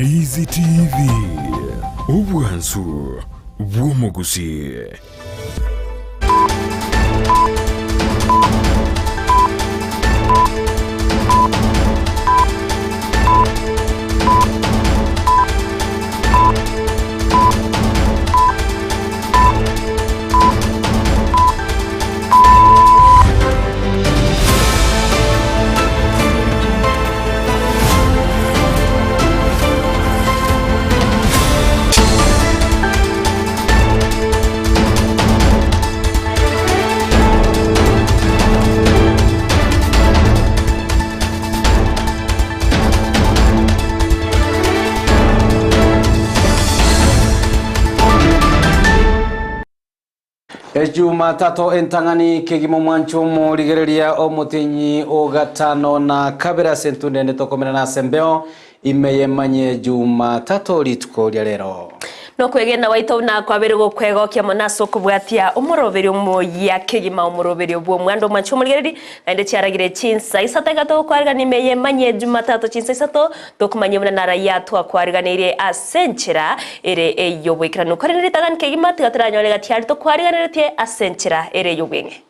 Ndizi TV, obwansu bw'omogusii. Ejumatatu entang'ani kegima omwancho omorigereria omotenyi o gatano na kabere ase entunda ende tokomerana ase embeo ime yemanye Jumatatu rituko ria rero. Nokwegena gwaito buna kwabeire gokwegokia mono ase okobwatia omoroberio omoyia kegima omoroberio bw'omwando omwanche omorigereria naende chiaragire chinsa isato iga togokwarigania ime yemanye Jumatatu chinsa isato Tokomanya buna naraia twakwariganeirie ase enchera ere ey'oboikeranu. Korende ritang'ani kegima tiga toranyore gati aria tokwariganeretie ase enchera ere ey'obweng'e.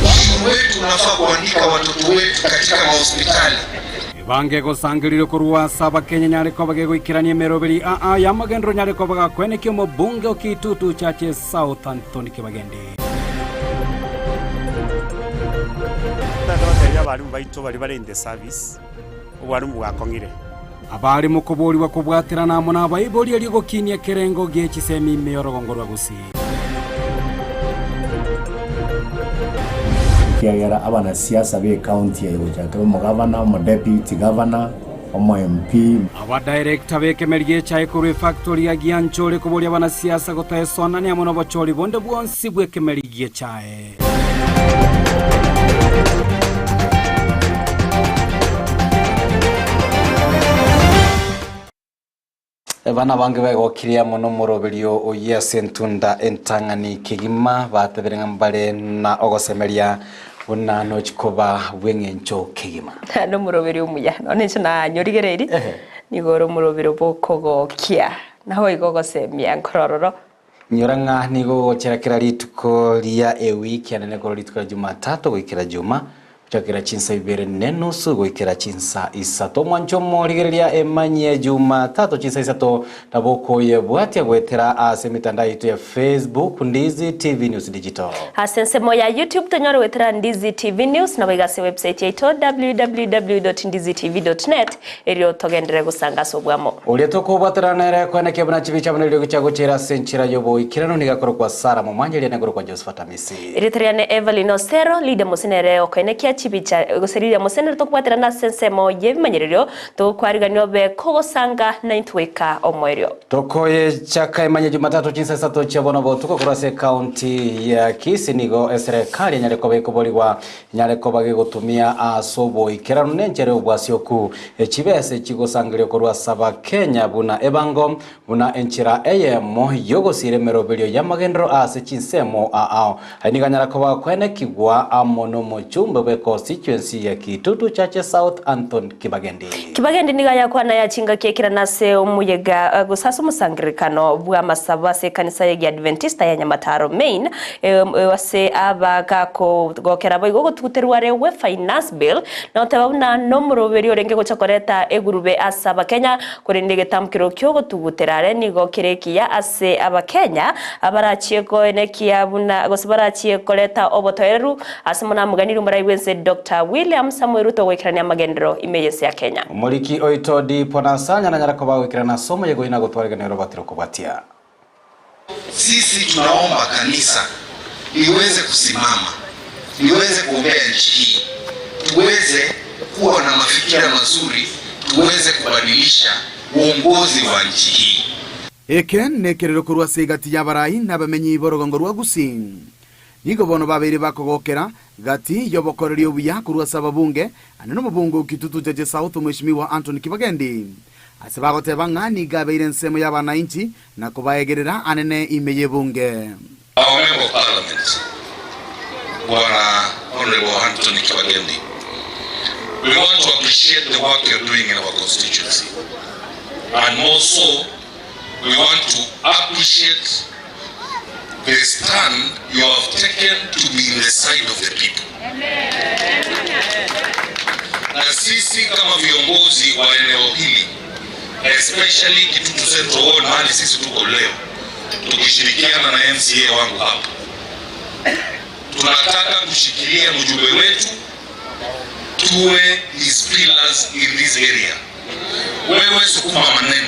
Wajibu wetu unafaa kuandika watoto wetu katika mahospitali. Ebango egosangereria korwa ase Abakenya nyare koba gegoikerania emeroberi aa y'amagenderero nyare koba gakwenekia omobunge o Kitutu Chache South Anthony Kibagendi. Tata batebie abalimu baito baria bare in the service, obwalimu bwakong'ire. Abare mokoborigwa kobwaterana amo nabaibori erio gokinia ekerengo gie chisemi ime y'orogongo rwa Gusii. Ekiagera abanasiasa b'ecounty eye gochakera omogavana, omodeputy governor, omo MP, Abadirector b'ekemeri gi'echae korwa efactory ya Gianchore koboria abanasiasa gotaesoanania amo nobochori bonde bwonsi bw'ekemeri gi'echae. Abana abange begokirie amo nomoroberio oyio ase entunda entang'ani kegima, batebire ng'a mbare na ogosemeria buna nochi koba bw'eng'encho kegima. Nomoroberio omuya, nonya inche nanyorigereirie, nigo ore omoroberio bw'okogokia, naboigo ogosemia nkorororo. Inyora ng'a nigo ogochera kera rituko ria ewiki anene korwa rituko ria Jumatatu goikera Juma, gochakera chinsa ibere nenusu goikera chinsa isato. Omwanche omorigereria emanyie Jumatatu chinsa isato nabo okoyebwatia goetera ase emetandao yaito ya Facebook, Ndizi TV News Digital. Ase ensemo ya YouTube tonyore goetera Ndizi TV News naboigo ase website yaito www.ndizitv.net Erio togenderere gosanga ase obwamo. Oria tokobwaterana nere koenekia buna chibi chiabo neriogi chiagochiera ase enchera y'oboikeranu nigo akorokwa Sara momwanyeria nekorokwa Josephat Amisi. Erieta riane Evelyn Osero, Lydia Mose nere okoenekia chibi chia gose Lydia Mose nere tokobwaterana ase ensemo y'ebimanyererio togokwarigania obe kogosanga naintwe goika omoerio. Tokoyechaka emanye Jumatatu chinsa isato chia bono botuko korwa ase ekaunti ya Kisii nigo eserekari enyare koba ekoborigwa Nyare koba gegotumia ase oboikeranu nenchera y'obwasioku chibese chigosangereria korwa ase Abakenya buna ebango, buna enchera eyemo y'ogosiira emeroberio y'amagenderero ase chinsemo ao. Ayio nigo anyara koba akoenekigwa amo nomochumbe bw'econstituency ya Kitutu Chache South Anthony Kibagendi. Kibagendi nigo ayakwana ya chingaki ekirana ase omoyega gose ase omosangererekano bw'amasabo ase ekanisa y'Egiadventista ya Nyamataro Main Ase aba gakogokera boigo ogotuguterwa are gwe Finance Bill, na goteba buna nomoroberio orenge gocha koreta egurube ase Abakenya, korende egetamkero ki'ogotugutera are nigo kere ekiya ase Abakenya abarachie koenekia buna gose barachie koreta obotoereru ase monamoganirie omorai bw'ense Doctor William Samoei Ruto goikerania amagenderero ime y'ense ya Kenya. Omoriki oito Dipo Nasanya nanyare koba goikerana ase omoyega oyio na gotwaregania orobatiro kobwatia. Sisi tunaomba kanisa liweze kusimama, liweze kuombea nchi hii, tuweze kuwa na mafikira mazuri, tuweze kubadilisha uongozi wa nchi hii. Eke nekerero korwa ase egati y'abarai na abamenyi b'orogongo rwa Gusii. Nigo bono babeire bakogokera gati y'obokoreri obuya korwa ase ababunge, ande nomobunge o Kitutu Chache South Mweshimiwa Anthony Kibagendi. Ase bagoteba ng'a nigo abeire ensemo y'abanainchi na kobaegerera anene ime y'ebunge. Our Member of Parliament Bwana Honourable Anthony Kibagendi. We want to appreciate the work you're doing in our constituency and more so we want to appreciate the stand you have taken to be in the side of the people. Na sisi kama viongozi wa eneo hili especially Kitutu Central Ward mahali sisi tuko leo, tukishirikiana na MCA wangu hapa, tunataka kushikilia mjumbe wetu tuwe his pillars in this area. Wewe sukuma maneno,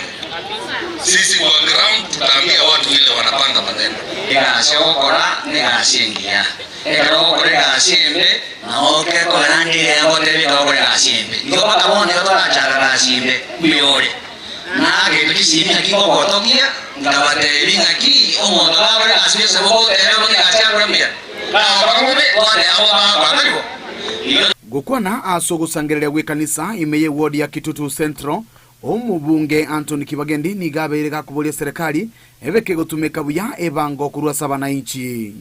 sisi kwa ground tutaambia watu vile wanapanga maneno. Egasi ogokora negasi engiya, ekero ogokora egasi embe nabo okekora naende iga ngotebia ekero ogokora egasi embe. Igo mpaka bono igo torachaka gasi embe mbuya ore. Naagete chisimi naki ngogotogia, nkabatebia ng'aki omonto gakora egasi bionsi nabo ogoteba buna egasi yakora mbuya. Gakora bobe, gwateba bo bagakora tari bo. Igo. Gokwana ase ogosangereria gw'ekanisa ime y'eward ya Kitutu Central, omobunge Anthony Kibagendi nigo abeire gakoboria eserekari ebe kegotumeka buya ebango korwa ase abanainchi.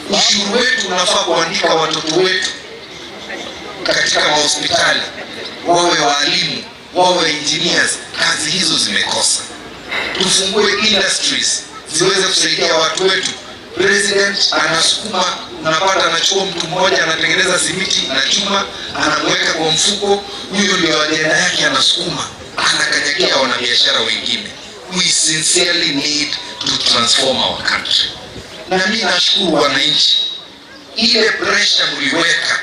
Ushuru wetu unafaa kuandika watoto wetu katika mahospitali, wawe waalimu, wawe engineers. Kazi hizo zimekosa. Tufungue industries ziweze kusaidia watu wetu. President anasukuma, unapata anachukua mtu mmoja anatengeneza simiti na chuma, anamweka kwa mfuko, huyo ndio ajenda yake, anasukuma, anakanyagia wanabiashara wengine. We sincerely need to transform our country. Na mimi nashukuru wananchi, ile pressure mliweka,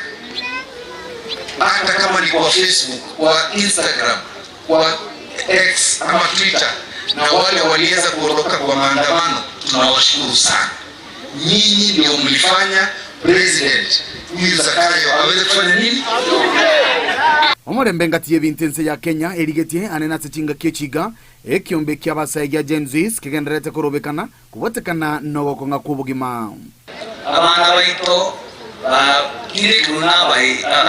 hata kama ni kwa Facebook, kwa Instagram, kwa X ama Twitter, na wale waliweza kuondoka kwa maandamano, tunawashukuru sana. Nyinyi ndio mlifanya president huyu Zakayo aweze kufanya nini? Omorembe ngati y'ebinto ense ya Kenya erigetie anene ase chingaki echiga, ekiombe ki'abasae gia Gen Zs kegendererete korobekana kobwatekana nogokong'a kw'obogima. Abana baito bakire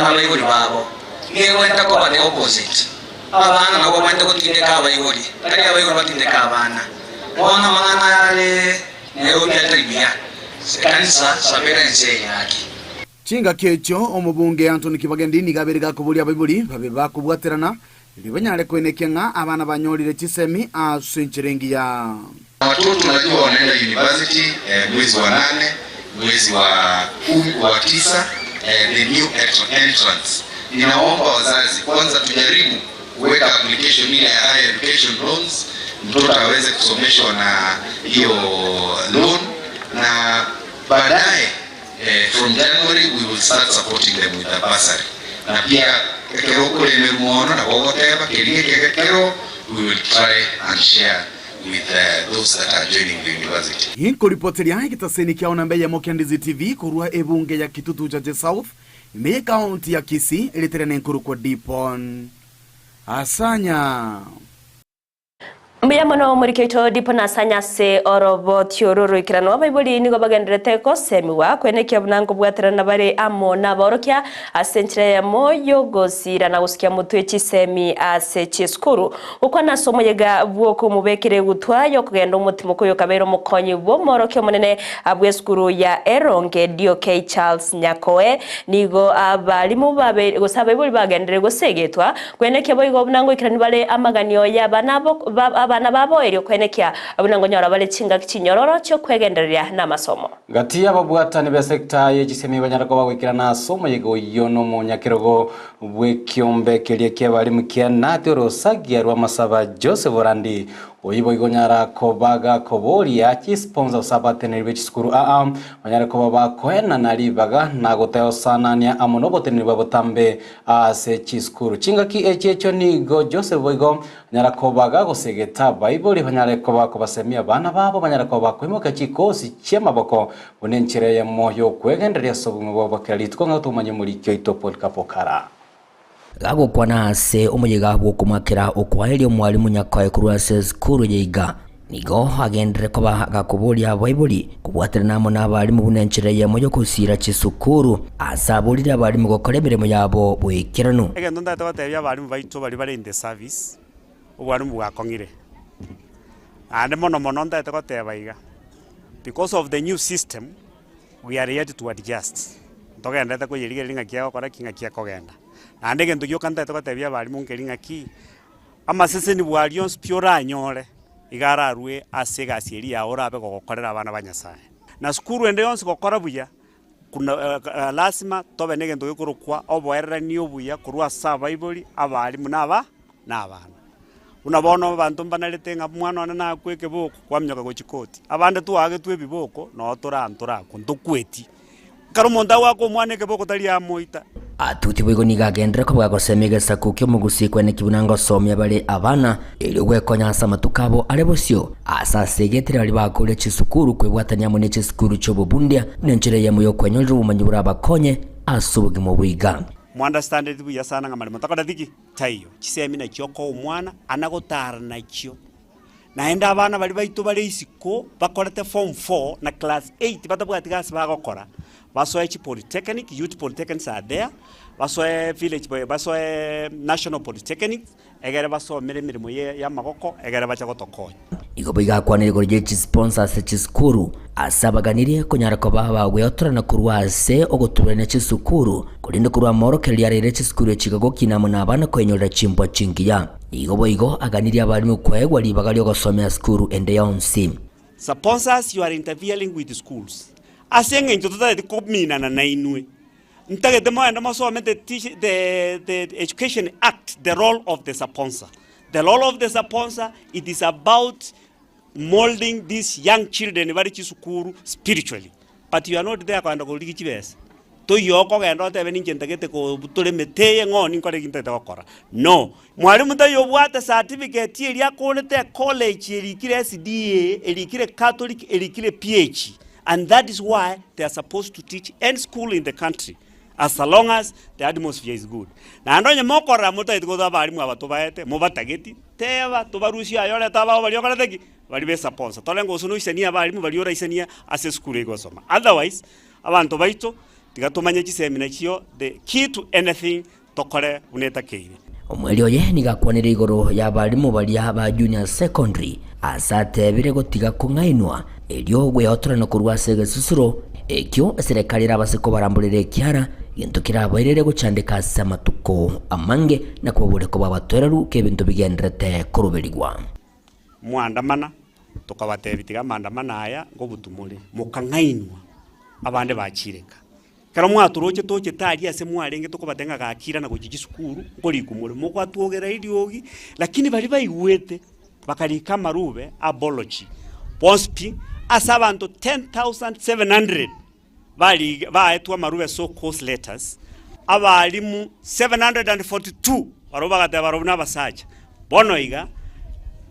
nabaibori babo, nigo egwenerete koba the opposite. Abana nabwo bagwenerete gotindeka abaibori, tari abaibori batindeke abana. Bono amang'ana aya are Nairobi atari buya, ekanisa sabera ense eye gaki. Chingaki echio omobunge Anthony Kibagendi nigo abeire gakoboria abaibori babe bakobwaterana erio banyare koenekia ng'a abana banyorire chisemi ase enchera engiya. Watoto najua wanaenda university mwezi wa nane, mwezi wa kumi, wa tisa, the new entrants. Ninaomba wazazi kwanza tujaribu kuweka application ile ya higher education loans, mtoto aweze kusomeshwa na hiyo loan, na baadaye from January we will start supporting them with the bursary. Na pia ekero okorema emono nabo ogoteba keria ekege kero we will try and share with those that are joining the university. Inkoripoteria egetaseni kiao namba eyemo kia Ndizi TV korwa ebunge ya Kitutu Chache South ime y'ekaunti ya Kisii eritere nenkorokwa Dipon Asanya. Mbuya mono omoriki oito Dipon Asanya ase oroboti oro oroikeranu. Abaibori nigo bagendererete gosemigwa kwenekia buna nkobwaterana bare amo naborokia ase enchera eyemo y'ogosiira na gosikia motwe chisemi ase chisukuru. Gokwana ase omoyega bw'okomobekera egutwa y'okogenda omotimoko oyo okabeire omokonyi bw'omworokia omonene bw'esukuru ya Eronge DOK Charles Nyakoe nigo abalimu babeire gose abaibori bagenderire gosegetwa kwenekia boigo buna ngoikerani bare amaganio y'abana abana babo erio kwenekia buna ngonyora bare chingaki chinyororo chi'okwegendereria namasomo. Gati y'ababwatani b'esecta ye chisemi banyare koba goikerana ase omoyega oyio nomonyakerogo bw'ekiombe keria ki'abarimu kia Nathi orosagia rw'amasaba Joseph Orandi oyio boigo onyara koba gakoboria chisponsor gose abateneneri be chisukuru aa banyare koba bakoenana ribaga na goteosanania amo noboteneneri bwa botambe ase chisukuru. Chingaki echi echio nigo Joseph boigo Nyara koba gagosegeta abaibori banyare koba kobasemia abana babo banyare koba bakoimokia chikosi chi'amaboko buna enchera eyemo y'okwegendereria ase obogima bwabo bwa kera rituko ng'a tomanye omoriki oito Polycarp Okara. Gagokwana ase omoyega bw'okomoakera okwaeria omwalimu Nyakoe korwa ase esukuru ya Iga, nigo agenderere koba gakoboria abaibori kobwaterana amo nabarimu buna enchera eyemo y'ogosiira chisukuru, ase aborire abarimu gokora emeremo yabo boikeranu. Egento ntagete gotebia abalimu baito baria bare in the service, obwalimu bwakong'ire. Naende mono mono ntagete goteba iga, because of the new system, we are yet to adjust. Ntogenderete koyerigereria ng'aki egokora ki, ng'aki ekogenda. Naende egento gioka ntagete gotebia abalimu nkeri ng'aki, amaseseni bwaria onsi pi oranyore, iga ararue ase egasi eria yago orabe gogokorera abana ba Nyasaye. Na sukuru ende yonsi gokora buya, kuna lasima tobe na egento gekorokwa oboererani obuya korwa ase abaibori, abalimu na aba na abana. Buna bono abanto mbanarete ng'a omwana one nakwe ekeboko, kwaminyoka gochia koti. Abande twaagetwe ebiboko, noo tore aa ntorakwe, ntokweti. Ekero omonto agoaka omwana ekeboko tari amoita. Atuti boigo nigo agenderere koba gagosema egesaku ki'omogusii kweneki buna ngosomia bare abana, erio gwekonya ase amatuko abo are bosio, ase asegetire baria bakoria chisukuru kwebwatania amo ne chisukuru chi'obobundia buna enchera eyemo y'okwenyorera obomanyi borabakonye ase obogima obo iga. Mo-understandeti buya sana ng'a maremo takoreti ki? Taiyo. Chisemi nachio okoa omwana, ana gotara nachio. Naende abana baria baito bare isiko bakorete form four na class eight batabwati gasi bagokora, basoe chipolytechnic, youth polytechnics are there, basoe village basoe national polytechnics, egere basomere emeremo ye yamagoko egere bache gotokonya. Igo boigo akwanire igoro ye chisponsa ase chisukuru, ase abaganirie konyara koba abagweotorana korwa ase ogotuberania chisukuru, korende korwa amorokererio areire chisukuru echi iga gokina amo nabana koenyorera chimbwa chingiya. Igo boigo aganirie abarimu koegwa ribaga ri'ogosomera sukuru ende yonsi. Sponsors you are interfering with schools ase eng'encho totageti kominana nainwe. Ntagete mogende mosome the teach the the education act the role of the sponsor. The role of the sponsor it is about molding these young children bare chisukuru spiritually but you are not there kogenda korigia chibesa. Toiyo okogenda otebe ninche ntagete kobutora emete eye ng'o ninkore eki ntagete gokora. No. Mwalimu taiyo obwate certificate eria akorete ecollege erikire SDA, erikire Catholic, erikire PH and that is why they are supposed to teach any school in the country as long as the atmosphere is good. Naende onye mokorora motagete gotoa abalimu aba tobaete, mobatageti, teba tobarusie aye orete abao baria okorete ki? Baria be sponsor. Tore gose noisanie abalimu baria oraisanie ase esukuru egosoma. Otherwise, abanto baito tiga tomanye chisemi nachio the key to anything tokore buna etakeire. Omweri oye nigo akwanire igoro y'abalimu baria ba Junior Secondary ase atebire gotiga kong'ainwa erio gweotorana korwa ase egesusuro ekio eserekari erabase kobaramborera ekiara gento kerabairere gochandeka ase amatuko amange na kobaboria koba abatoereru k'ebinto bigenderete koroberigwa. Mwandamana, tokabatebia tiga amandamano aya ngobutumore, mokang'ainwa, abande bachireka. Ekero mwatoroche tochete aria ase mwarenge tokobatebia ng'a gaki irana gochia chisukuru, nkorikwa more, mokwatwogera eriogi, lakini baria baigwete bakarika amarube apology bonsi pi, ase abanto 10,700 bari baetwe amarube so cause letters, abalimu 742 barobwo bagateba barobwo na abasacha. Bono iga,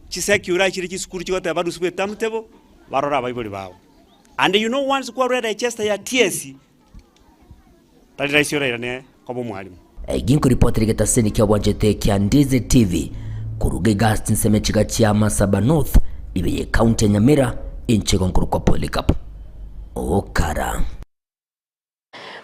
chisecura chire chisukuru chigoteba barusigwe etimetable, barore abaibori babo. And you know once kwarure Leicester ya TSC, tari rahisi orairane koba omwalimu. Eki nkoripotera egetaseni ki'obwanchete kia Ndizi TV koruga iga ase chinsemo echiga chia Masaba North ibe ye county ya Nyamira inche igo nkorokwa Polycarp Okara.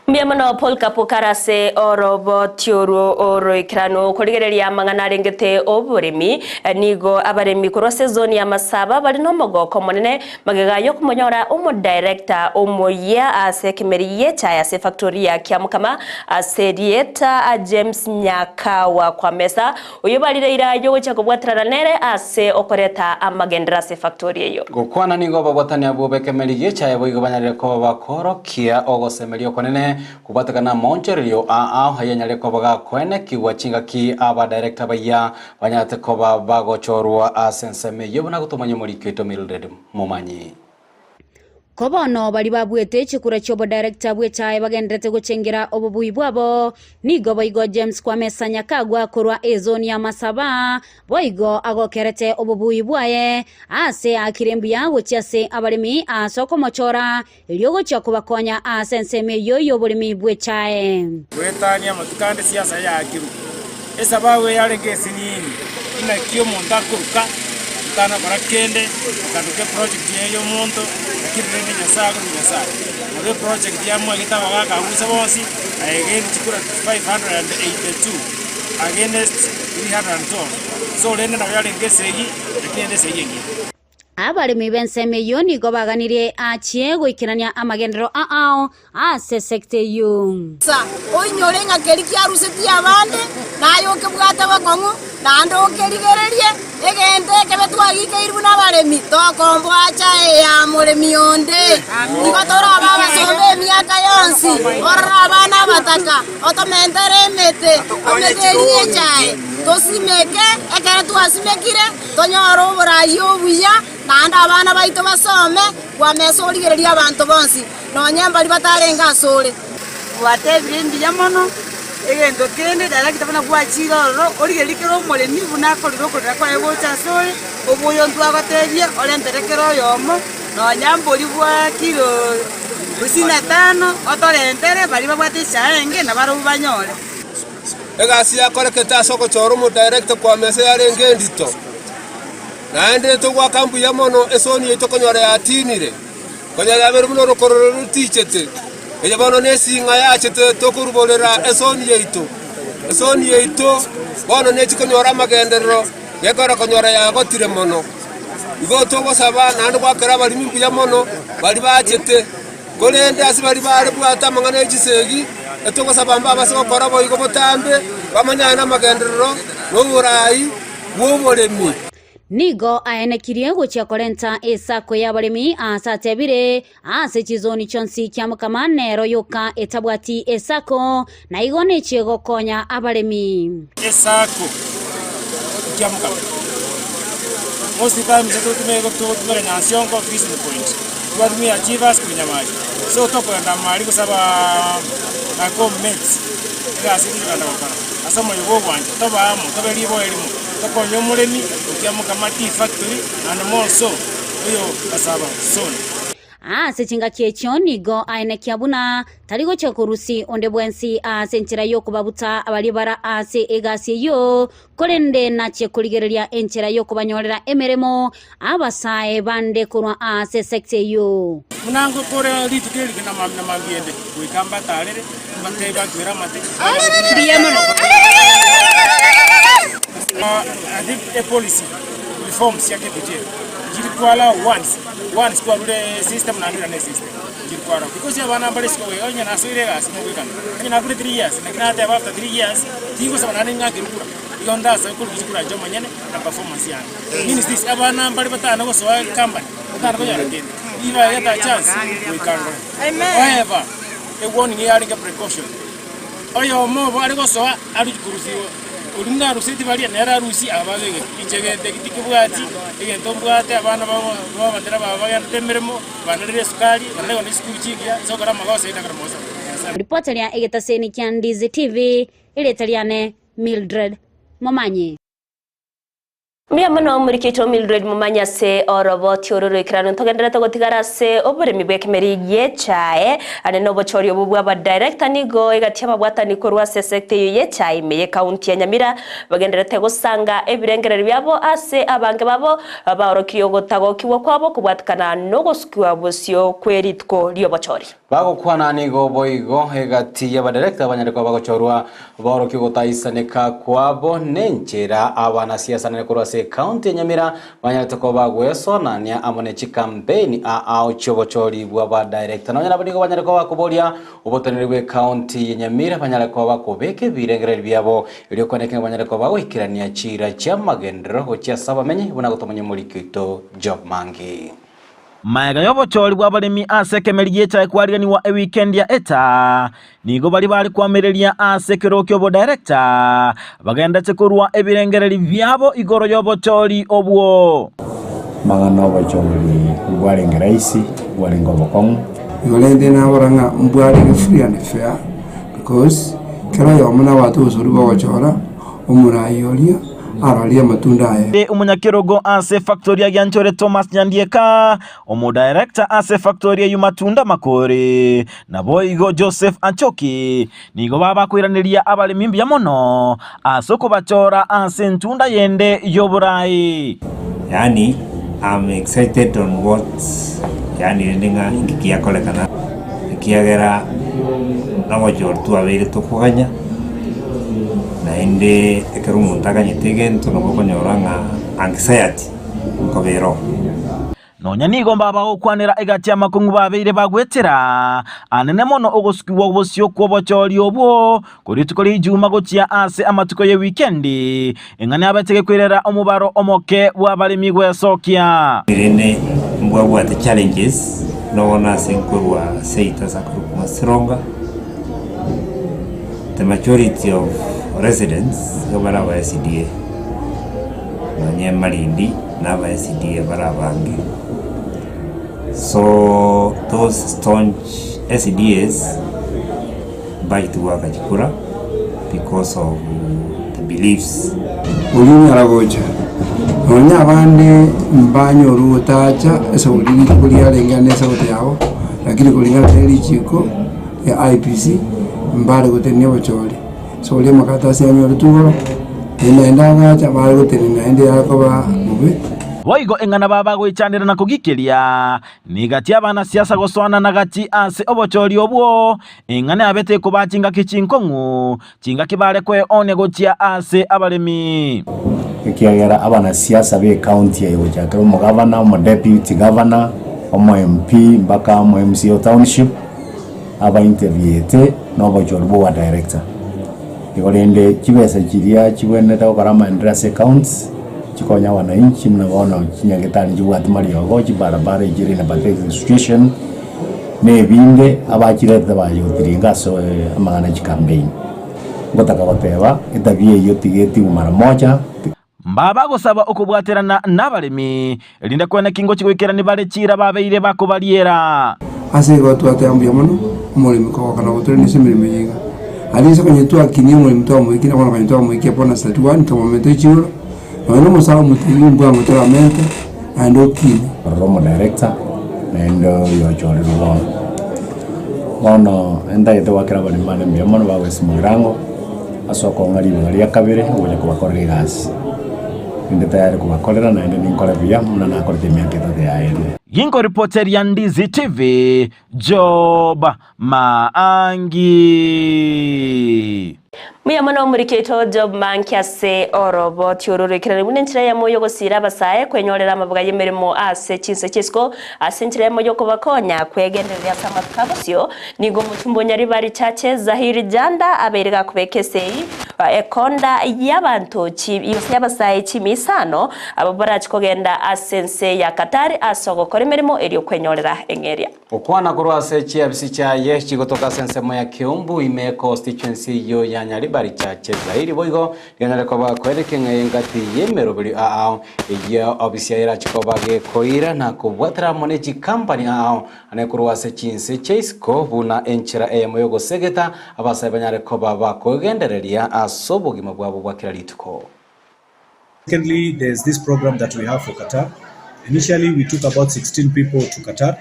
Mbuya mono Paul Kapukara ase oroboti orwo oroikeranu korigereria amang'ana arengete oboremi. Nigo abaremi korwa ase ezoni ya Masaba bare nomogoko omonene magega yokomonyora omodirector omoyia ase ekemeri gi'echae ase efactory ya Kiamukama ase erieta James Nyakawa Kwamesa Oyio barire ira y'ogochia kobwaterana nere ase okoreta amagenderero ase efactori eyio. Gokwana nigo ababwatani abwo b'ekemeri gi'echaye boigo banyarire koba bakoorokia ogosemeria okonene kobwatekana amaonchorerio aa ayanyare koba gakoenekigwa chingaki abadirector bayia banyarete koba bagochorwa ase ensemo eyio buna gotomanya omoriki oito Mildred Momanyi. Ko bono baria babuete chikura chi'obodirector bw'echae bagenderete gochengera obobui bwabo, nigo boigo James Kwamesa Nyakagwa korwa ezoni ya Masaba boigo agokerete obobui bwaye ase aakire mbuya gochia ase abaremi ase okomochora erio gochia kobakonya ase ensemo eyio y'oboremi bw'echae. Goetania amatuko ande siasa yaakirwe. Esababu eyarenge esinini, inaki omonto akoruka, otanakora kende, okaruka eproject eye ya omonto, lakini rende Nyasaye akorwa Nyasaye. Nabo eproject yamwagete abagaka abwo bonsi, aye gained chikura 582 against 312. So rende nabo yarenge esegi, lakini ende esegi engiya. Abaremi b'ensemo eyio nigo baganirie achie goikerania amagenderero ao ase esekta eyio. Asa oinyore ng'a keria kiarusetie abande, naye okebwate bokong'u, naende okerigererie egento ekebe twagikeirwe buna abaremi, tokomboacha eya moremi onde. Igo torabe abasomba emiaka yonsi, orore abana abataka, otomentere emete, emete eria echae, tosimeke, ekero twasimekire, Tonyore oboraai obuya, naende abana baito basome, kwamesa origererie abanto bonsi, nonya mbaria batarenge asore. Gwatebire mbuya mono, egento kende director buna gwachire ororo, origererie kera omoremi buna akorire okorera kwaye gocha asore, oboyo ntwagotebia orentere kera oyomo, nonya mbori bwa kilo gusini na tano, otorentere baria babwate echae enge nabarobwo banyore. Egasi yakorekete ase ogochora omodirector kwamesa yarenge endito, naende togoaka mbuya mono esoni yaito konyora yatinire, konya yabeire buna orokororo rotichete, eye bono nesing'a yachete tokoruborera esoni yaito. Esoni yaito bono nechi konyora amagenderero gekora konyora yagotire mono. Igo togosaba naende goakera abaremi mbuya mono baria bachete. Korende ase baria bare bwate amang'ana e chisegi, etogosaba mbabase gokora boigo botambe, bamanyane namagenderero na oboraai bw'oboremi. Nigo aenekirie gochia korenta esako y'abaremi aase atebire, Ase chizoni chionsi kiamokama nero yoka etabwati esako, na igo nechie gokonya abaremi. Esako kiamokama. Most times togotumeka Nyansiongo fishing point. Twatumia Chivas korwa Nyamache. So tokogenda amari gosaba my com mates egasi eye tokogenda gokora ase omoyo bwa obwancha tobe amo tobe riboyo erimo tokonye omoremi gokia mokama tea factory and more so oyo Masaba zone. Ase chingaki echio nigo aenekia buna tari gochia korusia onde bwensi ase enchera y'okobabuta abaria bara ase egasi eyio, Korende nachie korigereria enchera y'okobanyorera emeremo abasae bande korwa aase esekta eyio. Buna ngokora rituko eri na mambia ende, goika mbatarere, mbatebie banchwere amate. I think a policy reforms ya KPJ chiri kwala once once kwarure system naende oirane system chiri kwara because abana mbare isiko goika onye nasoire egasi mogoikana onye nakure 3 years naki nateba after 3 years Tingosaba naende ng'ake rukura, igo ndasabe korwa chikura inche omonyene na performance yane. Means this, abana mbare batana gosoa ecompany, batana konyora kende, if I get a chance, goika ngore. However, e warning yarenge precaution, oyomo obo are gosoa aruchi korusiwa, oria buna aruseti baria nere arusie aba babegete. Inche gento eki tikebwati, egento mbwate abana babatera baba bagendete emeremo, banarire esukari, banarire kogenda chisukuru chingiya, ase okora amagoso aye ndakore amagoso aya. Nyasae. Ripota ria egetaseni kia Ndizi TV, Erieta riane Mildred Momanyi. Mbuya mono omoriki oito Mildred Momanyi ase oroboti oro roikeranu. Ntogenderete gotigara ase oboremi bw'ekemeri gi'echae ande nobochori obo bw'abadirector nigo egati y'ababwatani korwa ase esecta eyio y'echae ime y'ecounty ya Nyamira bagenderete gosanga ebirengererio biabo ase abange babo baorokirie ogotagokigwa kwabo kobwatikana nogosukiwa bosio kw'erituko ri'obochori. Bagokwana nigo boigo egati y'abadirector banyare koba bagochorwa baorokie ogotaisaneka kwabo nenchera abanasiasa nere korwa ase ecounty ya Nyamira banyarete koba bagwesonania amo ne chicampaign ao chiobochori bw'abadirector. Nonya nabo nigo banyare koba bakoboria oboteneneri bw'ecounty ya Nyamira banyare koba bakobeka ebirengererio biabo erio kweneka ng'a banyare koba bagoikerania chiira chi'amagenderero gochia ase abamenyi buna gotomanya omoriki oito Job Mangi. Magega y'obochori bw'abaremi ase ekemeri gi'echae kwariganigwa ewikendi ya eta, nigo baria bare koamereria ase ekerogo ki'obodirector bagendete korua ebirengererio biabo igoro y'obochori obwo. Amang'ana obochori mbwarenge rahisi, mbwarenge obokong'u. Igo rende nabora ng'a mbwarenge free and fair because kera oyomo nabwate obosori bwa ogochora omorai oria arorie amatunda aye. Omonyakerogo ase efactori ya Gianchore Thomas Nyandieka, Omodirector ase efactori eyio Matunda Makori, naboigo Joseph Achoki nigo babakoiraneria abaremi mbuya mono ase okobachora ase entunda yende y'oborai. Yaani I'm excited on what yaani rende ng'a inki giakorekana ekiagera nogochora twabeire tokoganya, naende ekero omonto aganyete egento nabo okonyora ng'a anxiety nkobera oo. Nonya nigo mbabagokwanera egati y'amakong'u babeire bagwetera anene mono ogosukigwa bosio kw'obochori obwo korwa rituko ri'Ijuma gochia ase amatuko ye wikendi, eng'ana yabete gekoirera omobaro omoke bw'abaremi gwesokia. Rende mbwabwate challenges nobono ase nkorwa seito ase akorokwa Masironga, the majority of residents nigo bare aba SDA, nonye Malindi na aba SDA bare abange. So those staunch SDAs mbacheti goaka chikura because of the beliefs. Oria onyara gocha, nonya abande mbanyore ogotacha esauri rituko riarenge ande esabato yabo, lakini kulingana ne richiko ria IEBC mbare gotenenia obochori. Ase oria amakaratasi anyoretwe igoro, naende naende agacha bare gotenenia naende yakoba bobe. Boigo eng'ana babagoichanera na kogikeria, nigati abanasiasa gosoanana gati ase obochori obwo, eng'ana yabete ekobaa chingaki chinkong'u, chingaki bare kweoonia gochia ase abaremi. Ekiagera abanasiasa b'ecounty eye gochakera omogavana, omodeputy governor, omo MP mpaka omo MCA o township, aba interviewete na obochori bwa oba director. Igo rende chibesa chiria chibwenerete gokora amaendeleo ase ecounty, chikonya wananchi buna bono chinyagetari nchibwati mariogo, chibarabara echire in a pathetic situation, na ebinde abachiretete bayotiringa ase amang'ana ya chicampaign. Ngotaka goteba, etabia eyio tiga etigwe mara moja. Mbaba gosaba okobwaterana nabaremi, erinde kwene ki ngochia goikerania bare chiira babeire bakobariera. Ase igo twateba mbuya mono omoremi kogoka na gotorenia ase emeremo eye iga. Aria ase konya twakinia omoremi twamoikia na bono konya twamoikia bonus 31 twamomenta echigoro, nonya na omosae omotebi mbwango toramente naende okine. Ororo omodirector naende oyochorirwe bono. Bono entagete goakera abaremi bane mbuya mono bagoesia mogirango. Ase okong'a ribaga ria kabere ogocha kobakorera egasi. Ninde tayari kobakorera naende ninkore buya buna nakorete emiaka etato yaerire. Ginkoripoteria Ndizi TV, Job Maangi. Mbuya mono omoriki oito Job Manki ase oroboti oro roikeranu buna enchera eyemo y'ogosiira abasae kwenyorera amabuga y'emeremo ase chinse chi'isiko ase enchera eyemo y'okobakonya kwegendereria ase amatuko abosio. Nigo omochumba o Nyaribari Chache Zahiri Janda abeire gakobeka esegi ekonda y'abanto gose y'abasae chimi isano abwo barache kogenda ase ense ya Qatar ase ogokora emeremo erio kwenyorera eng'eria. Gokwana korwa ase chiabisi chiaye chigotoka ase ensemo ya Kiumbu ime constituency eyio ya Nyaribari Chache Zahiri boigo Rianyare koba koerekia ng'a engati y'emeroberio aao eyio obisi yaye erache koba gekoira na kobwatera amo ne chikampani aao ane korwa ase chinse chia isiko buna enchera eyemo y'ogosegeta abasae banyare koba bakogendereria ase obogima bwabo bwa kera rituko. Secondly, there's this program that we have for Qatar. Initially, we took about 16 people to Qatar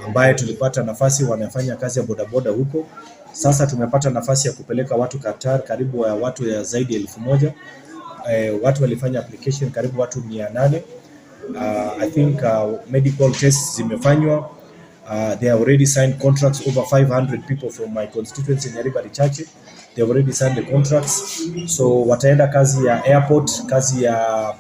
ambaye tulipata nafasi wanafanya kazi ya bodaboda huko. Sasa tumepata nafasi ya kupeleka watu Qatar karibu ya watu ya zaidi ya 1000. Watu walifanya application karibu watu 800. I think medical tests zimefanywa. They have already signed contracts over 500 people from my constituency Nyaribari Chache. They have already signed the contracts. So wataenda kazi ya airport, kazi ya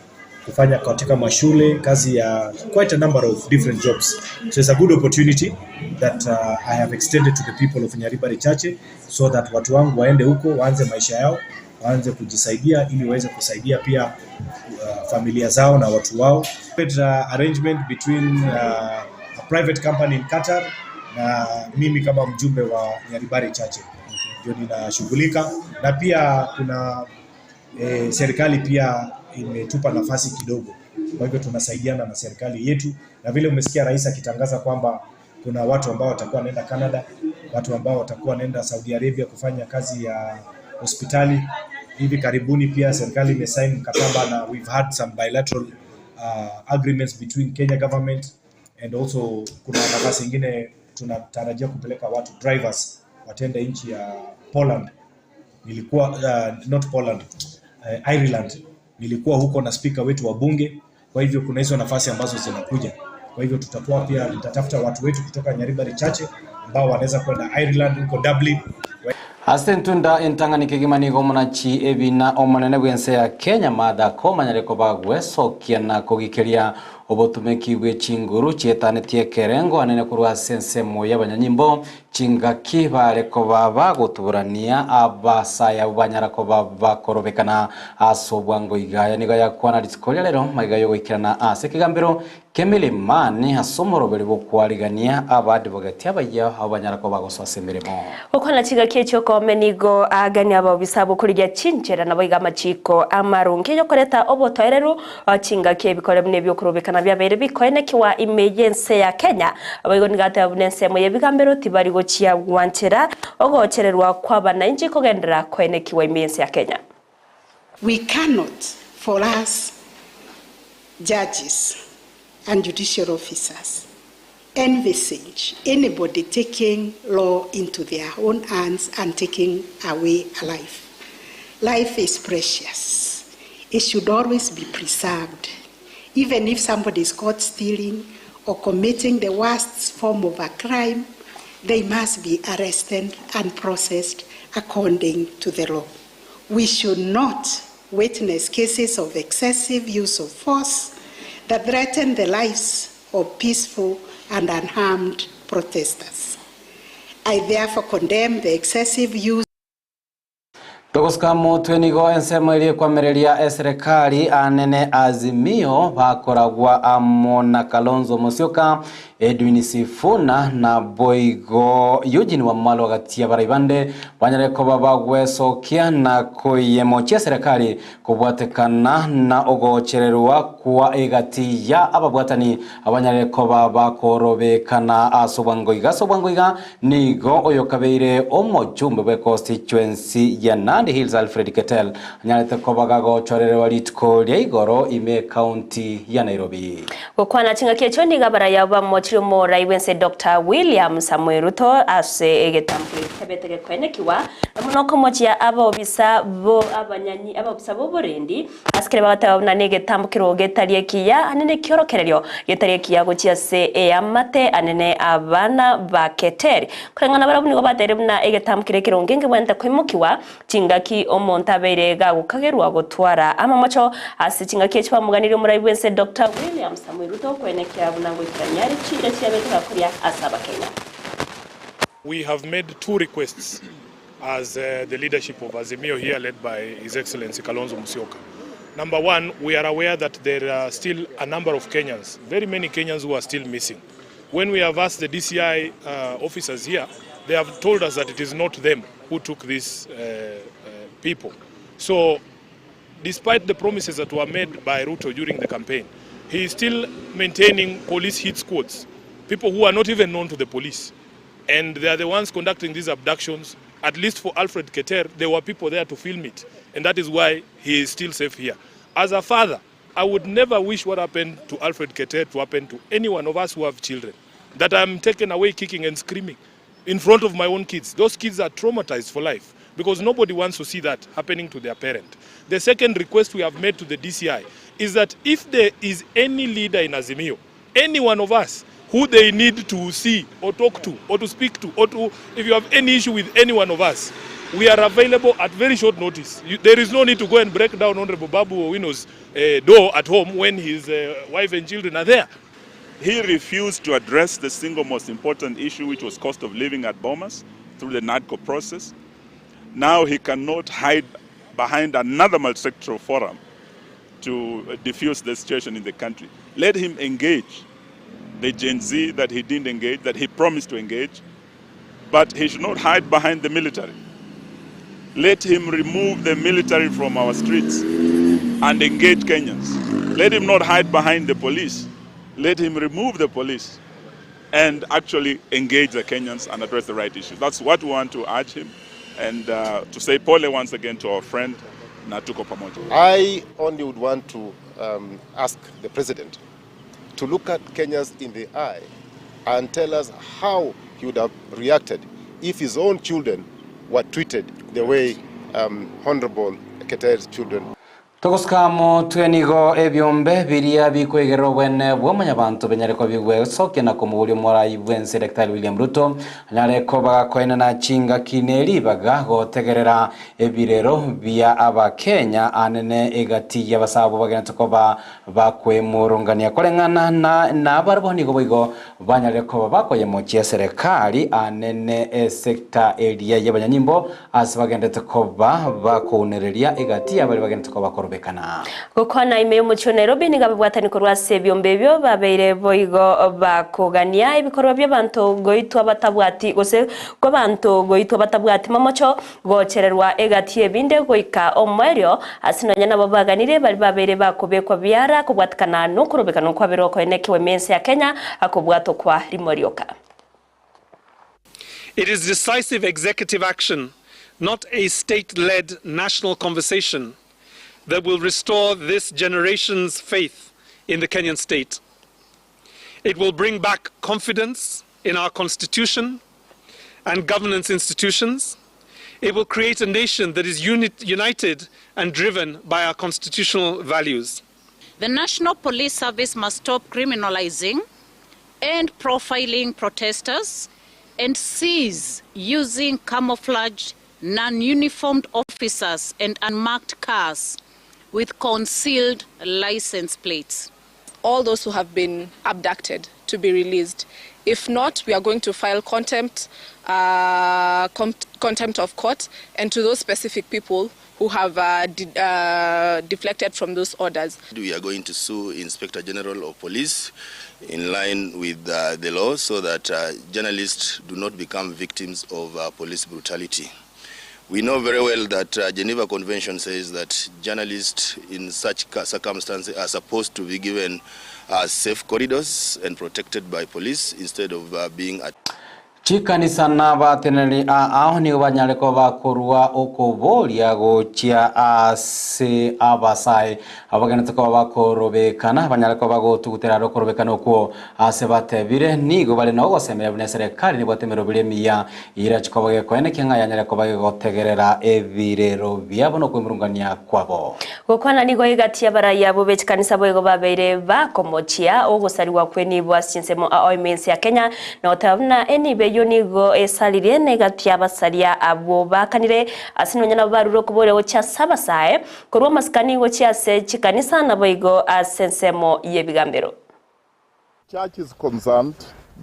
kufanya katika mashule, kazi ya quite a number of different jobs. So it's a good opportunity that I have extended to the people of Nyaribari Chache so that watu wangu waende huko waanze maisha yao, waanze kujisaidia ili waweze kusaidia pia familia zao na watu wao. Arrangement between a private company in Qatar na mimi kama mjumbe wa Nyaribari Chache ndio ninashughulika, na pia kuna serikali pia imetupa nafasi kidogo, kwa hivyo tunasaidiana na serikali yetu, na vile umesikia rais akitangaza kwamba kuna watu ambao watakuwa wanaenda Canada, watu ambao watakuwa wanaenda Saudi Arabia kufanya kazi ya hospitali. Hivi karibuni pia serikali imesign mkataba na we've had some bilateral agreements between Kenya government and also kuna nafasi ingine tunatarajia kupeleka watu drivers watende nchi ya Poland. Nilikuwa not Poland, Ireland. Nilikuwa huko na speaker wetu wa bunge, kwa hivyo kuna hizo nafasi ambazo zinakuja. Kwa hivyo tutakuwa pia nitatafuta watu wetu kutoka Nyaribari Chache ambao wanaweza kwenda Ireland huko Dublin. Ase entunda entang'ani kegima nigo omonachi ebina omonene bw'ense ya Kenya Martha Koome anyare koba gwesokia na kogikeria Obotumeki bwe chinguru chietanetie ekerengo anene korwa ase ensemo y'abanyanyimbo, chingaki bare koba bagotuburania abasae abwo banyara koba bakorobekana ase obwango iga. Aya nigo ayakwana rituko ria rero magega y'ogoikerana ase ekegambero ki'Milimani ase omoroberi bw'okwarigania abaadvocate abayia abwo banyara koba bagosoa ase emeremo. Gokwana chingaki echio kome nigo aagania abaobisa ab'okorigia chinchera naboigo amachiiko amarunge y'okoreta obotoereru Chingaki ebikore buna ebi'okorobekana biabeire bikoenekiwa ime y'ense ya Kenya. Boigo nigo ateba buna ensemo y'ebigambero tibari gochia gwanchera ogochererwa kw'abanainchi kogenderera koenekiwa ime y'ense ya Kenya. We cannot for us judges and judicial officers envisage anybody taking law into their own hands and taking away a life. Life is precious. It should always be preserved. Even if somebody is caught stealing or committing the worst form of a crime, they must be arrested and processed according to the law. We should not witness cases of excessive use of force that threaten the lives of peaceful and unarmed protesters. I therefore condemn the excessive use Togosuka motwe nigo ensemo eria ekwamereria eserekari anene Azimio bakoragwa amo na Kalonzo Musyoka, Edwin Sifuna na boigo Eugene Wamalwa gati y'abarai bande banyare koba bagwesokia na koyemochia eserekari Kobwatekana na ogochererwa kwa egati ya ababwatani abanyare koba bakorobekana ase obwango iga. Ase obwango iga nigo oyokabeire omochumbe bwe constituency ya Nandi Hills Alfred Keter anyarete koba gagochorerwa rituko ria igoro ime ecounty ya Nairobi. Gokwana chingaki echio nigo abaraya bamochirie omorai bw'ense Doctor William Samoei Ruto ase egetambo kiabete gekoenekigwa na mono komochia abaobisa bo abanyanyi abaobisa b'oborendi ase kere bagateba buna negetambo keroo getari ekiya ane nekiorokererio getari ekiya gochia ase eamate anene abana ba Keteri. Koreng'ana barabwo nigo bateire buna egetambo keria ekeronge ngebwenerete koimokiwa Chingaki omonto abeire gagokagerwa gotwara amamocho ase chingaki echi bamoganirie omorai bw'ense Doctor William Samoei Ruto koenekia buna ngoikerania are chiira chiabete gakoria ase abakenya. We have made two requests as the leadership of Azimio here led by His Excellency Kalonzo Musyoka. Number one, we are aware that there are still a number of Kenyans, very many Kenyans who are still missing. When we have asked the DCI uh, officers here, they have told us that it is not them who took these uh, uh, people. So, despite the promises that were made by Ruto during the campaign, he is still maintaining police hit squads, people who are not even known to the police. And they are the ones conducting these abductions. At least for Alfred Keter, there were people there to film it. And that is why he is still safe here. As a father, I would never wish what happened to Alfred Keter to happen to any one of us who have children. That I'm taken away kicking and screaming in front of my own kids. Those kids are traumatized for life because nobody wants to see that happening to their parent. The second request we have made to the DCI is that if there is any leader in Azimio, any one of us who they need to see or talk to or to speak to or to if you have any issue with any one of us we are available at very short notice. You, there is no need to go and break down Honorable Babu Owino's door at home when his wife and children are there. He refused to address the single most important issue, which was cost of living at Bomas through the NADCO process. Now he cannot hide behind another multisectoral forum to diffuse the situation in the country. Let him engage the Gen Z that he didn't engage, that he promised to engage, but he should not hide behind the military. Let him remove the military from our streets and engage Kenyans. Let him not hide behind the police. Let him remove the police and actually engage the Kenyans and address the right issues. That's what we want to urge him and to say pole once again to our friend na tuko pamoja. I only would want to um, ask the president to look at Kenyans in the eye and tell us how he would have reacted if his own children were treated the way um, Honorable Keter's children. Togosuka motwe nigo ebiombe biria bikoigerera obwene bwa mwanyabanto binyare koba bigwesokia na komoboria omorai bw'ense Daktari William Ruto anyare koba gakoenana chingaki ne ribaga gotegerera ebirero bia abakenya anene egati y'abasabo bagenete koba bakwemurungania koreng'ana na nabarabwo nigo boigo banyarire koba bakoyemochia eserekari anene esecta eria y'abanyanyimbo Ase bagenderete koba bakounereria egati y'abaria bagenderete koba bakorobekana. Gokwana ime y'omochie o Nairobi nigo ababwatani korwa ase ebiombe ebio babeire boigo bakogania ebikorwa bi'abanto goitwa batabwati gose kw'abanto goitwa batabwati momocho gochererwa egati y'ebinde goika omoerio ase nonya nabo baganirie baria babeire bakobekwa biara kobwatikana nokorobekana okwaberwe okoenekewa ime y'ense ya Kenya akobwatokwa rimo rioka. It is decisive executive action, not a state-led national conversation, that will restore this generation's faith in the Kenyan state. It will bring back confidence in our constitution and governance institutions. It will create a nation that is united and driven by our constitutional values. The National Police Service must stop criminalizing and profiling protesters and cease using camouflaged, non-uniformed officers and unmarked cars with concealed license plates. All those who have been abducted to be released. If not, we are going to file contempt, contempt of court, and to those specific people who have deflected from those orders. We are going to sue Inspector General of Police in line with the law so that journalists do not become victims of police brutality. We know very well that Geneva Convention says that journalists in such circumstances are supposed to be given safe corridors and protected by police instead of being at Chikanisa na abateneneri ao nigo banyare koba bakorua okoboria gochia ase abasae abagenete koba bakorobekana banyare koba bagotugutera are okorobekana okwo ase batebire nigo bare na ogosemeria buna eserekari nebwate emeroberi emiya irache koba gekoenekia ng'a yanyare koba gegotegerera ebirero biabo na okwemurungania kwabo. Gokwana nigo egati y'abarai abwo be chikanisa boigo babeire bakomochia ogosarigwa kw'enibo ase chinsemo ao ime ense ya Kenya, na goteba buna enibo eyio nigo esaririe na egati y'abasaria abwo baakanire ase nonya nabo barure okoboria gochia ase abasae, korwa amasikani gochia ase chikanisa naboigo ase ensemo y'ebigambero. Church is concerned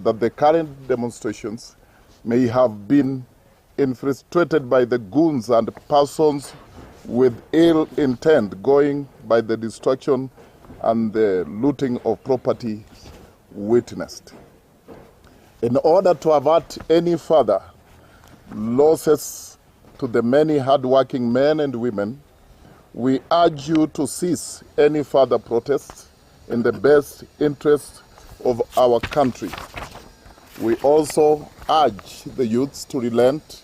that the current demonstrations may have been infiltrated by the goons and persons with ill intent going by the destruction and the looting of property witnessed. In order to avert any further losses to the many hardworking men and women, we urge you to cease any further protests in the best interest of our country. We also urge the youths to relent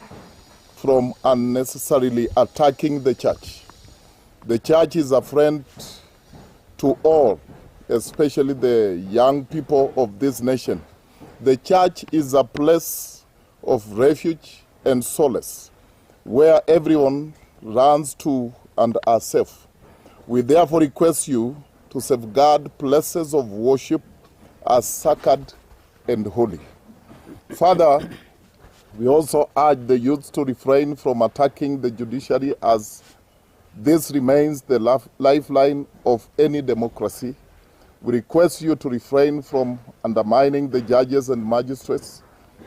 from unnecessarily attacking the church. The church is a friend to all, especially the young people of this nation. The church is a place of refuge and solace where everyone runs to and are safe. We therefore request you to safeguard places of worship as sacred and holy. Further, we also urge the youth to refrain from attacking the judiciary as this remains the lifeline of any democracy. We request you to refrain from undermining the judges and magistrates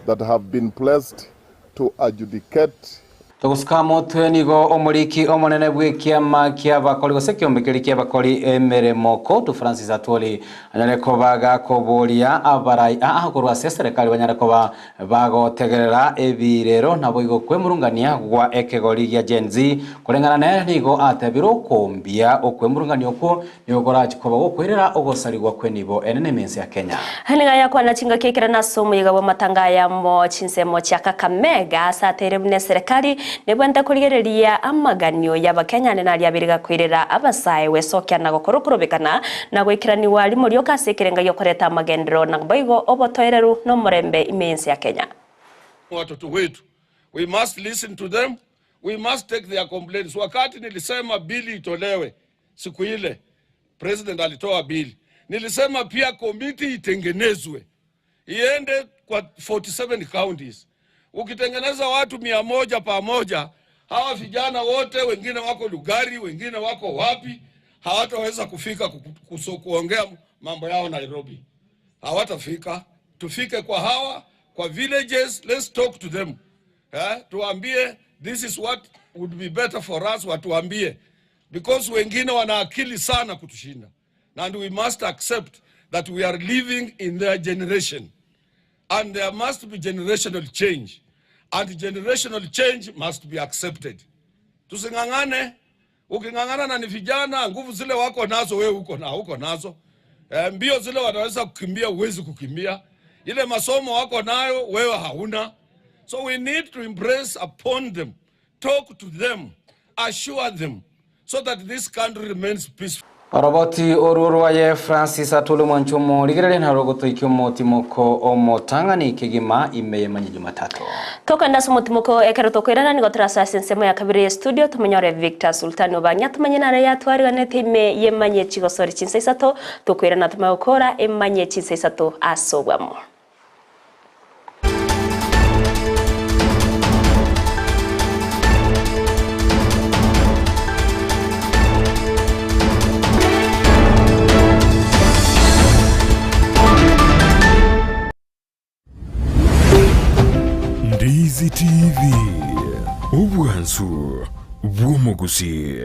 that have been placed to adjudicate Togosuka motwe nigo omoriki omonene bw'ekiama ki'abakori gose ekiombe keria ki'abakori emeremo Kotu Francis Atwoli anyare koba gakoboria abarai aa korwa ase eserekari banyare koba bagotegerera ebirero naboigo kwemurungania gwa ekegori gia Gen Z koreng'ana nere nigo atebire okombia okwemurungania okwo Nigo korache koba gokoirera ogosarigwa kw'enibo enene ime ense ya Kenya. Nigo yakwana chingaki ekero nase omoyega bw'amatanga ayamo chinsemo chia Kakamega ase ateire buna eserekari nebwenerete korigereria amaganio y'Abakenya ande naria abere gakoirera abasae gwesokia na gokora okorobekana na goikeranigwa rimo rioka ase ekerenga gi'okoreta amagenderero na boigo obotoereru na omorembe ime y'ense ya Kenya. Watoto wetu. We must listen to them. We must take their complaints. Wakati nilisema bili itolewe, siku ile president alitoa bili, nilisema pia komiti itengenezwe iende kwa 47 counties. Ukitengeneza watu 100 pamoja, hawa vijana wote, wengine wako Lugari, wengine wako wapi, hawataweza kufika kuongea mambo yao Nairobi, hawatafika. Tufike kwa hawa kwa villages, let's talk to them tuambie this is what would be better for us, watuambie because wengine wana akili sana kutushinda, and we must accept that we are living in their generation and there must be generational change and generational change must be accepted. Tusing'ang'ane. Uking'ang'ana na ni vijana, nguvu zile wako nazo wewe uko na uko nazo mbio zile wanaweza kukimbia, huwezi kukimbia. Ile masomo wako nayo wewe hauna. So we need to embrace upon them, talk to them, assure them so that this country remains peaceful. Oroboti orurwaye Francis Atulu Mwanchumo rigereria naro gutuikia omotimoko omotang'ani kegima ime manye Jumatatu. Tokenda ase omotimoko ekero tokoirana nigo torasa ase ensemo ya kabere ya studio tumenyore Victor Sultan Obanya tumanye nare yatwariganete ime yemanye chigosori chinsa isato tokoirana tumagokora emanye chinsa isato ase obwamo. Ndizi TV, obwansu bw'omogusi.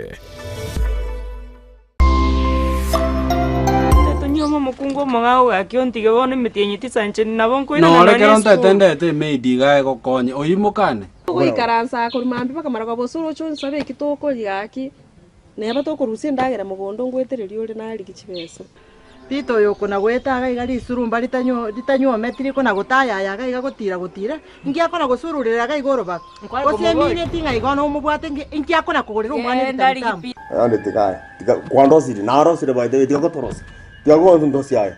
Tonyuoma omokungu omong'ao gaki ontige bono emetienyi tisancheni nabo nkoirana Nore nonya kero esukuru. ntetendete emaid iga egokonya oimokane. Ogoikaransa korwa mambia mpaka marogoba ase oroche onsabe eki tokoria gaki, neba tokorusia endagera mogondo ngoetereria ore narigi chibesa. Tito oyo okona goeta iga iga risurumba ritanyu ritanyuometi rikona gotayaya iga iga gotira gotira inki akona gosururera iga iga orobago Nkware gose komobori. emineti ng'a igo nomobwate inki akona kogorera omwana Genda ebitamutamu rigipi. Ande tika tika kwandosiri narosire by the way tika kotorosi tika kondosi aye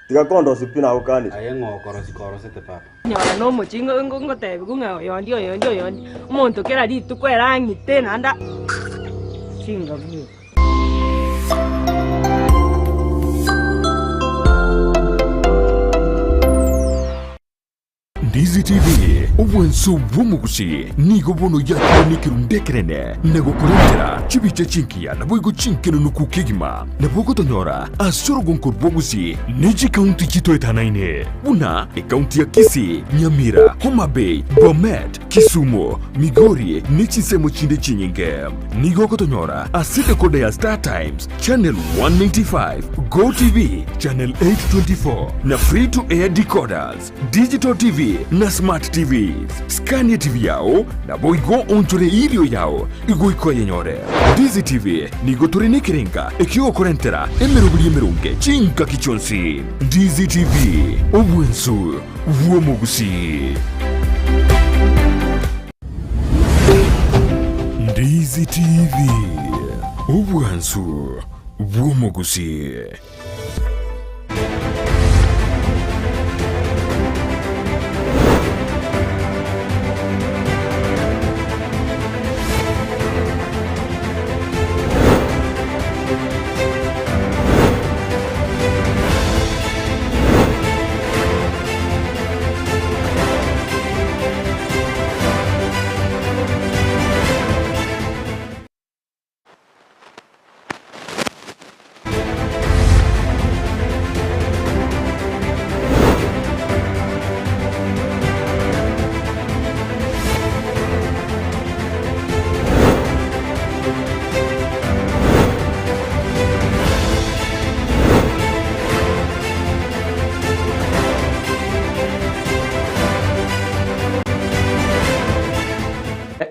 tika kondosi pina ukani aye ng'okorosi korosete papa. Nyora na omochingo ngotebi ng'a oyondi oyondi oyondi omonto kera rituko erang'ite naende chinga buya. Ndizi TV, obwansu bw'omogusi nigo bono yakorire ekerundu ekerene na gokorentera chibicha chinkiya naboigo chinkenenuku kegima. Nabo ogotonyora ase orogonko rw'obogusi ne chikaunti chitoetanaine buna ekaunti ya Kisii, Nyamira, Homa Bay, Bomet, Kisumu, Migori ne chinsemo chinde chinyinge. Nigo ogotonyora ase decoder ya Star Times, Channel 195, Go TV, Channel 824 na Free to Air decoders, Digital TV na Smart TVs. Scan TV yao naboigo onchore irio yao igo ikoyenyore. Ndizi TV nigo tore nekerenga ekiogokorentera emeroberi emerunge chingaki chionsi. Ndizi TV, obwensu bw'omogusi. Ndizi TV, obwansu bw'omogusi.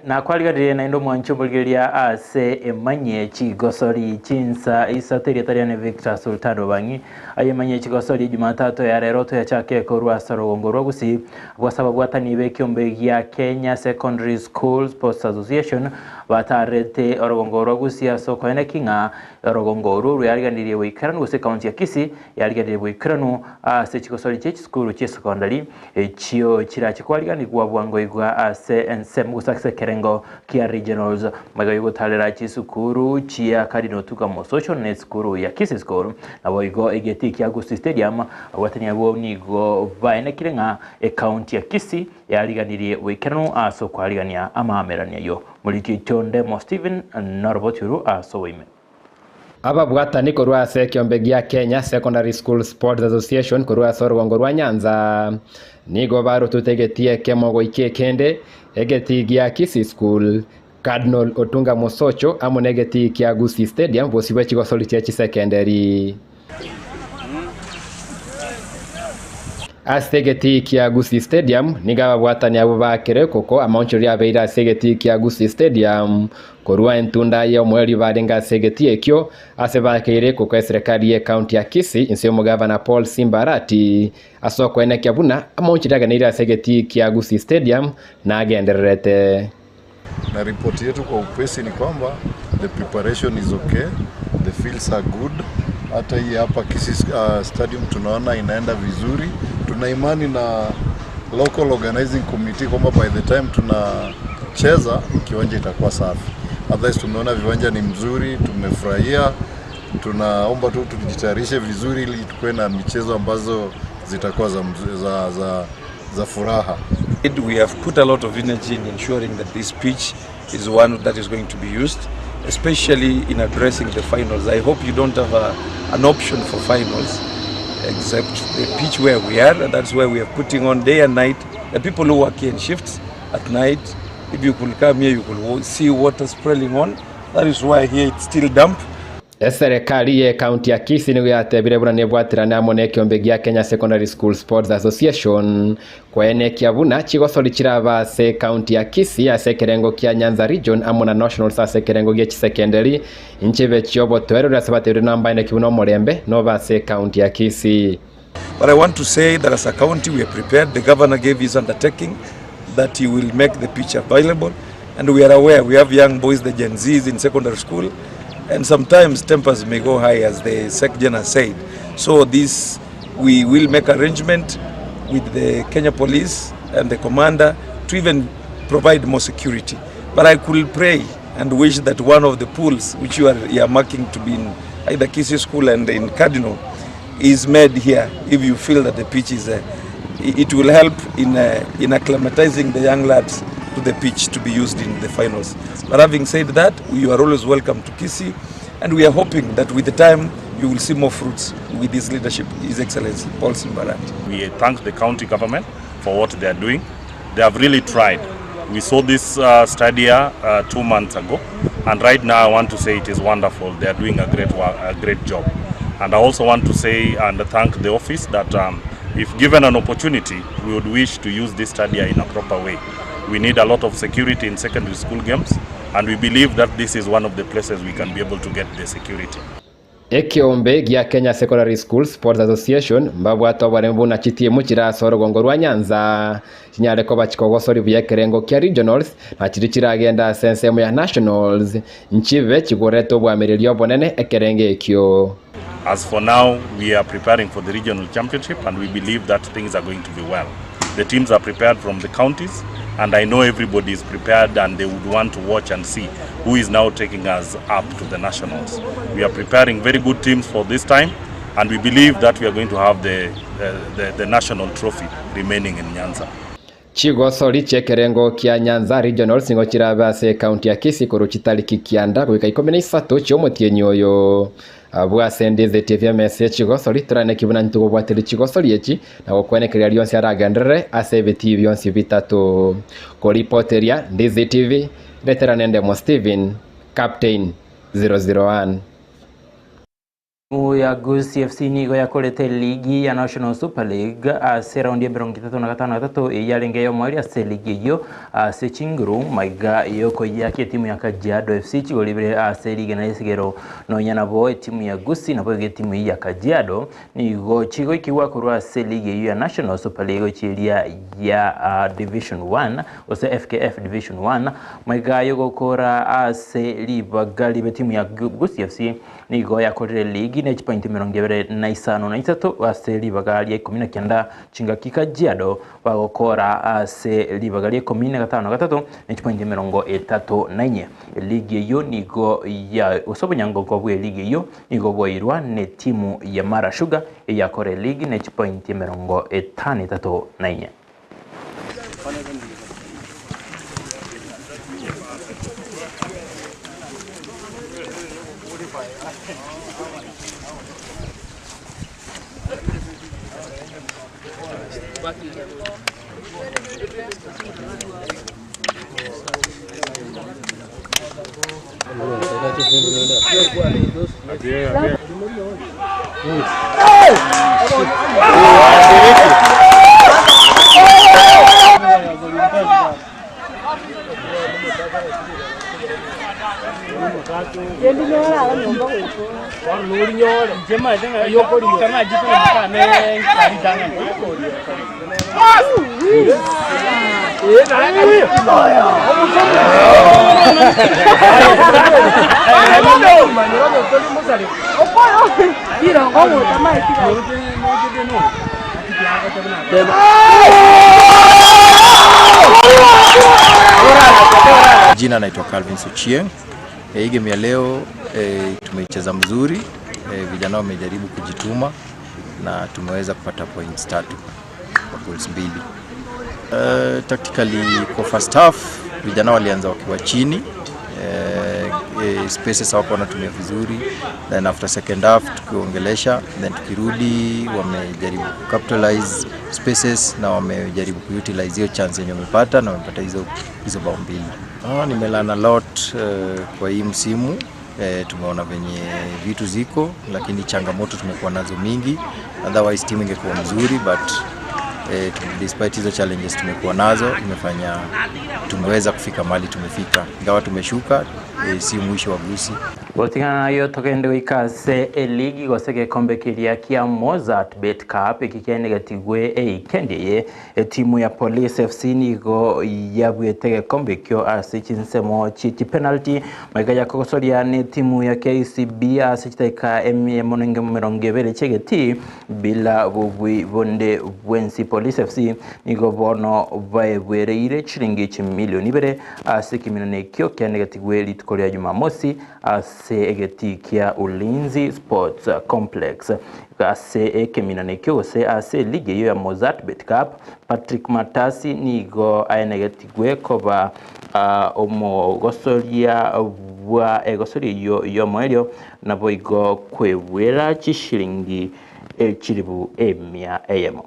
Nakwariganirie naende omwancho omorigereria ase emanye chigosori chinsa isato erieta riane Victor Sultan Obang'i aye emanye chigosori Jumatatu ya rero toyachake korwa ase orogongo rwa Gusii bwasaba bwatani ba ekiombe gia Kenya Secondary School Sports Association batarete orogongo rwa Gusii ase okoene king'a orogongo oru rwariganirie boikeranu gose ekaunti ya Kisii yariganirie boikeranu ase chigosori chia chisukuru chia secondary echio chirache kwariganigwa bwango igwa ase ensemo gose ase ekerengo. ekerengo kia Regionals. Magega yogotarera chisukuru chia Cardinal Otuga Mosocho na esukuru ya Kisii School naboigo egetii kia Gusii Stadium, abwatani abwo nigo baenekire ng'a ekaunti ya Kisii yariganirie boikeranu ase okwarigania amaamererania ayio. Moriki oito Ndemo Stephen noroboti oru ase oboime. Ababwatani korwa ase ekiombe gia Kenya Secondary School Sports Association korwa ase orogongo rwa Nyanza nigo barotute egetii ekemo goika ekende, egetii gia Kisii School, Cardinal Otunga Mosocho amo negetii kia Gusii Stadium bosio bwe chigosori chie chisekenderi. Ase egetii kia Gusii Stadium nigo ababwatani abwo baakire koko amaonchorerio abeire ase egetii kia Gusii Stadium korwa entunda y'omoerio barenge ase egetii ekio ase baakeire koko eserekari y'ecounty ya Kisii inse y'omogavana Paul Simba Arati ase okoenekia buna amaonchorerio aganeire ase egetii kia Gusii Stadium nagendererete. Na ripoti yetu kwa upesi ni kwamba the preparation is okay, the fields are good. Hata hii hapa Kisii Stadium tunaona inaenda vizuri. Tuna imani na local organizing committee kwamba by the time tunacheza kiwanja itakuwa safi. Otherwise tumeona viwanja ni mzuri, tumefurahia. Tunaomba tu tujitayarishe vizuri ili tukuwe na michezo ambazo zitakuwa za, za, za, za furaha. We have put a lot of energy in ensuring that this pitch is one that is going to be used, especially in addressing the finals. I hope you don't have an option for finals except the pitch where we are, and that's where we are putting on day and night. The people who work here in shifts at night, if you could come here, you could see water spraying on. That is why here it's still damp. Eserekari ye county ya Kisii nigo yatebire buna nebwaterane amo na ekiombe gia Kenya Secondary School Sports Association koenekia buna chigosori chiraba ase county ya Kisii ase ekerengo kia Nyanza region amo na nationals ase ekerengo gia chisekenderi inchibe chiobotoereru ase batebire nambaeneki buna omorembe noba ase county ya Kisii. But I want to say that as a county we are prepared. The governor gave his undertaking that he will make the pitch available. And we are aware we have young boys, the Gen Zs in secondary school, and sometimes tempers may go high, as the SecGen has said. So this, we will make arrangement with the Kenya police and the commander to even provide more security. But I could pray and wish that one of the pools, which you are marking to be in either Kisii School and in Cardinal, is made here. If you feel that the pitch is, it will help in acclimatizing the young lads to the pitch to be used in the finals. But having said that, you are always welcome to Kisii, and we are hoping that with the time you will see more fruits with his leadership, His Excellency Paul Simba Arati. We thank the county government for what they are doing. They have really tried. We saw this stadia 2 months ago, and right now I want to say it is wonderful. They are doing a great work, a great job. And I also want to say and thank the office that if given an opportunity, we would wish to use this stadia in a proper way. We need a lot of security in secondary school games, and we believe that this is one of the places we can be able to get the security. Ekiombe gia Kenya Secondary School Sports Association mbabwate oboremu buna chitimu chirase orogongo rwa Nyanza chinyare koba chikogosori buya ekerengo kia regionals na chiri chiragenda ase ensemo ya nationals nchibe chigorete obwamereria obonene ekerenge ekio. As for now, we are preparing for the regional championship, and we believe that things are going to be well. The teams are prepared from the counties, and I know everybody is prepared and they would want to watch and see who is now taking us up to the nationals. We are preparing very good teams for this time, and we believe that we are going to have the national trophy remaining in Nyanza. Chigosori chiekerengo kia Nyanza Regional singo chirabe ase county ya Kisii koru chitariki kianda goika 13 chiomotienyi oyo. Abwo ase Ndizi TV emesa chigosori torane kibuna ntugobwateri chigosori echi na gokwenekeria rionsi aragenderere ase ebiti bionsi bitato. Koripoteria Ndizi TV reterane Ndemo Steven Captain 001. Timu ya Gusii FC nigo yakorete ligi ya National Super League ase raundi ya 33 eyarenge yomweri ase ligi eyo ase chinguru maiga yokoyaki timu ya Kajiado FC chigolibire ase ligi na esigero nonya nabo timu ya Gusii nabo timu ya Kajiado nigo chigo ikiwa korwa ase ligi eyo ya National Super League chiria ya Division 1 ose FKF Division 1 maiga yogokora ase libaga libe timu ya Gusii FC. Nigo yakorire ligi ne chipointi 53 ase ribaga ria 19 chingaki Kajiado bagokora ase ribaga ria 15 na chipointi 34. Eligi eyio nigo ya gose obonyangongo bwa eligi eyio nigo bwairwa ne timu ya Mara Sugar eyakora eligi ne chipointi 54. Jina naitwa Calvin Suchieng. Hii game ya leo tumeicheza mzuri. Vijana wamejaribu kujituma na tumeweza kupata points 3 kwa goals 2. Tactically kwa first half vijana walianza wakiwa chini. Spaces hawakuwa wanatumia vizuri, then after second half tukiongelesha, then tukirudi wamejaribu kucapitalize spaces na wamejaribu kuutilize hiyo chance yenye wamepata na wamepata hizo bao 2. Nimelearn a lot kwa hii msimu. Tumeona venye vitu ziko, lakini changamoto tumekuwa nazo mingi, otherwise timu ingekuwa mzuri, but despite hizo challenges tumekuwa nazo, imefanya tumeweza kufika mahali tumefika, ingawa tumeshuka, si mwisho wa Gusii. Gotigana nayo togende goikase eligi gose gekombe kiria kia Mozzart Bet Cup eki kianegetigwe eikendi eye etimu ya Police FC nigo yabwete gekombe kio ase chinsemo chi penalty maika yakogosoria ne timu ya KCB ase chitaika emonenge 20 chegeti bila bubwi bonde bwensi. Police FC nigo bono baebwereire chiringi chimilioni 2 ase kiminane kio kianegetigwe rituko ria Jumamosi ase egeti kia Ulinzi Sports Complex. Ase ekeminane kio gose ase ligi eyo ya Mozzart Bet Cup, Patrick Matasi nigo aenegetigwe koba omogosoria bwa egosoria eyo yomoerio nabo igo kwebwera chishiringi chiribu 100.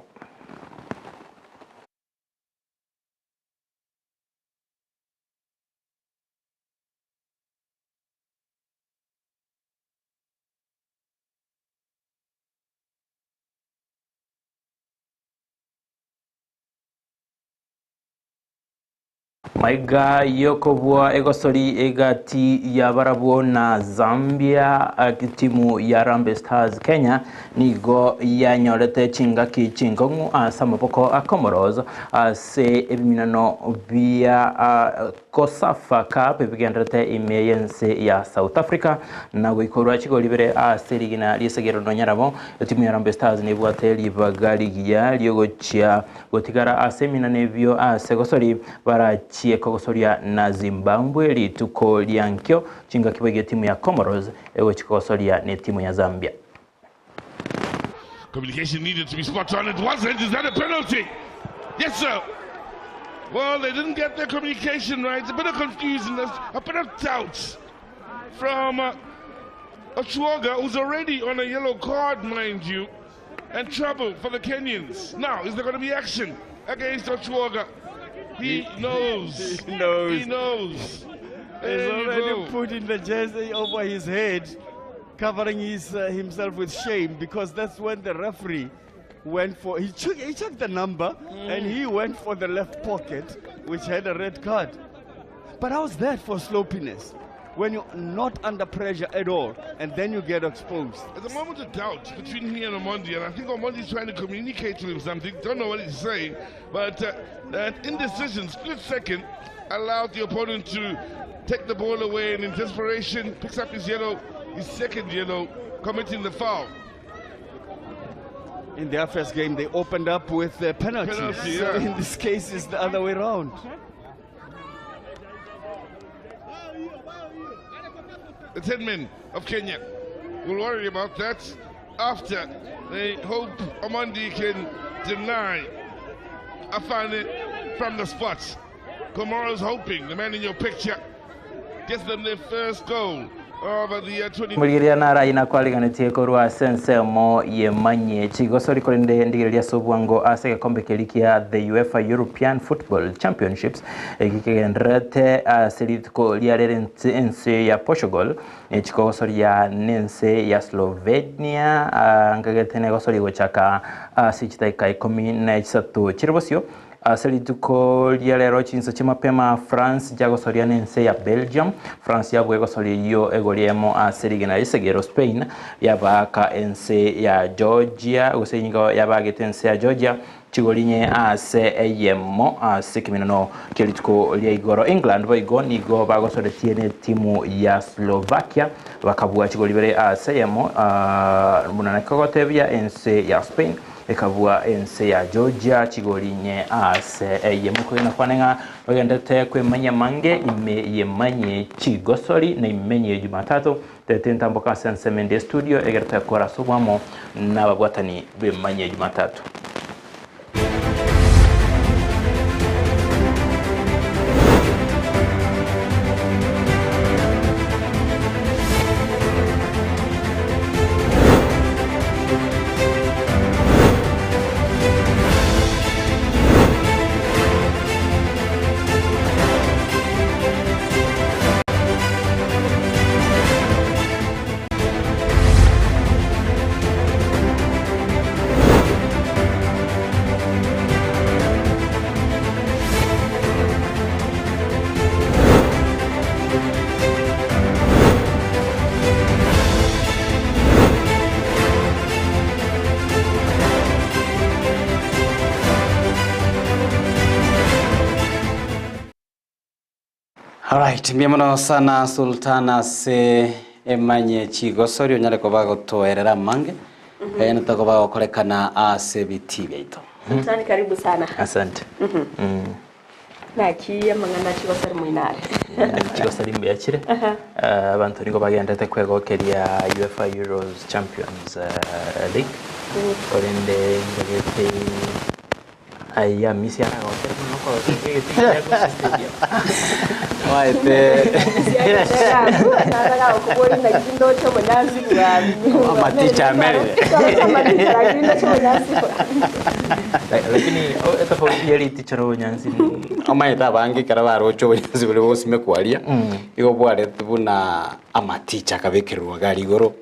Maiga yokobwa egosori egati ya barabwo na Zambia timu ya Harambee Stars Kenya nigo yanyorete chingaki chingong'u ase amaboko a Comoros ase ebiminano bia Kosafa Cup ebigenderete ime yense ya South Africa na goikorwa chigori bere ase rigina riesegero nonyarabo. Etimu ya Harambee Stars nebwate ribaga rigiya riogochia gotigara ase eminano ebio ase gosori barachie kogosoria na Zimbabwe rituko riankio chingaki boigo timu ya Comoros egochikogosoria ne timu ya Zambia. Communication needed to be spot on. It wasn't. Is that a penalty? Yes, sir. Well, they didn't get their communication right. A bit of confusion, a bit of doubt from Ochuoga, who's already on a yellow card, mind you, and trouble for the Kenyans. Now, is there going to be action against Ochuoga? He knows. He knows. He knows. He's There you already go. putting the jersey over his head, covering his himself with shame, because that's when the referee went for, he checked the number and he went for the left pocket, which had a red card. But how's that for sloppiness? When you're not under pressure at all, and then you get exposed. There's a moment of doubt between he and Omondi, and I think Omondi's trying to communicate to him something. Don't know what he's saying, but that indecision, split second, allowed the opponent to take the ball away, and in desperation, picks up his yellow His second yellow, committing the foul. In their first game, they opened up with a penalty. Penalty, so yeah. in this case, it's the other way round. The 10 men of Kenya will worry about that after they hope Omondi can deny Afane from the spot. Comoros hoping, the man in your picture, gets them their first goal of the 20. Murigeria naraina kwariganetie korwa ase ensemo yemanye chigosori korende ndigereria ase obwango ase egekombe keria kia the UEFA European Football Championships eki kegendererete ase rituko riarere ense ya Portugal echikogosoria na ense ya Slovenia nkagete negosoria gochaka ase chidakika ikomi na chisato chire bosio ase rituko ria rero chinsa chia mapema France jagosoria na ense ya Belgium France yabwo egosoria eyio egori emo ase rigena risegero Spain yabaka ense ya Georgia gose nigo yabagete ense ya Georgia chigorinye ase eyemo ase ekeminano kia rituko ria igoro England boigo nigo bagosoretie na etimu ya Slovakia bakabua chigori bere ase eyemo buna nakogotebia ense ya Spain ekabua ense ya Georgia chigorinye ase eyemo kogenda kwaneng'a ogendete kwemanya mange ime yemanye chigosori na imenye Jumatatu tete ntamboka ase ensemo ende studio egerete kora ase obwamo na ababwatani bemanye Jumatatu. Alright, mbuya mono sana Sultana se emanye chigosori onyare koba gotoerera amange mm tokoba gokorekana ase ebitii biaito. Sultani, karibu sana. Asante. Naki amang'ana chigosori moinare. Chigosori mbuya chire. Abantu nigo bagendete kwegokeria UEFA Euros Champions League. Korende ngagete aya misi aragokera mono korosia egeti kia Gusii Stadium. Waete Amaticha amerire. Lakini etofauti ya riticha na obonyansi Omanyete abange ekero baroche obonyansi bori bogosime kwaria igo bwarete buna amaticha akabekererwa gari igoro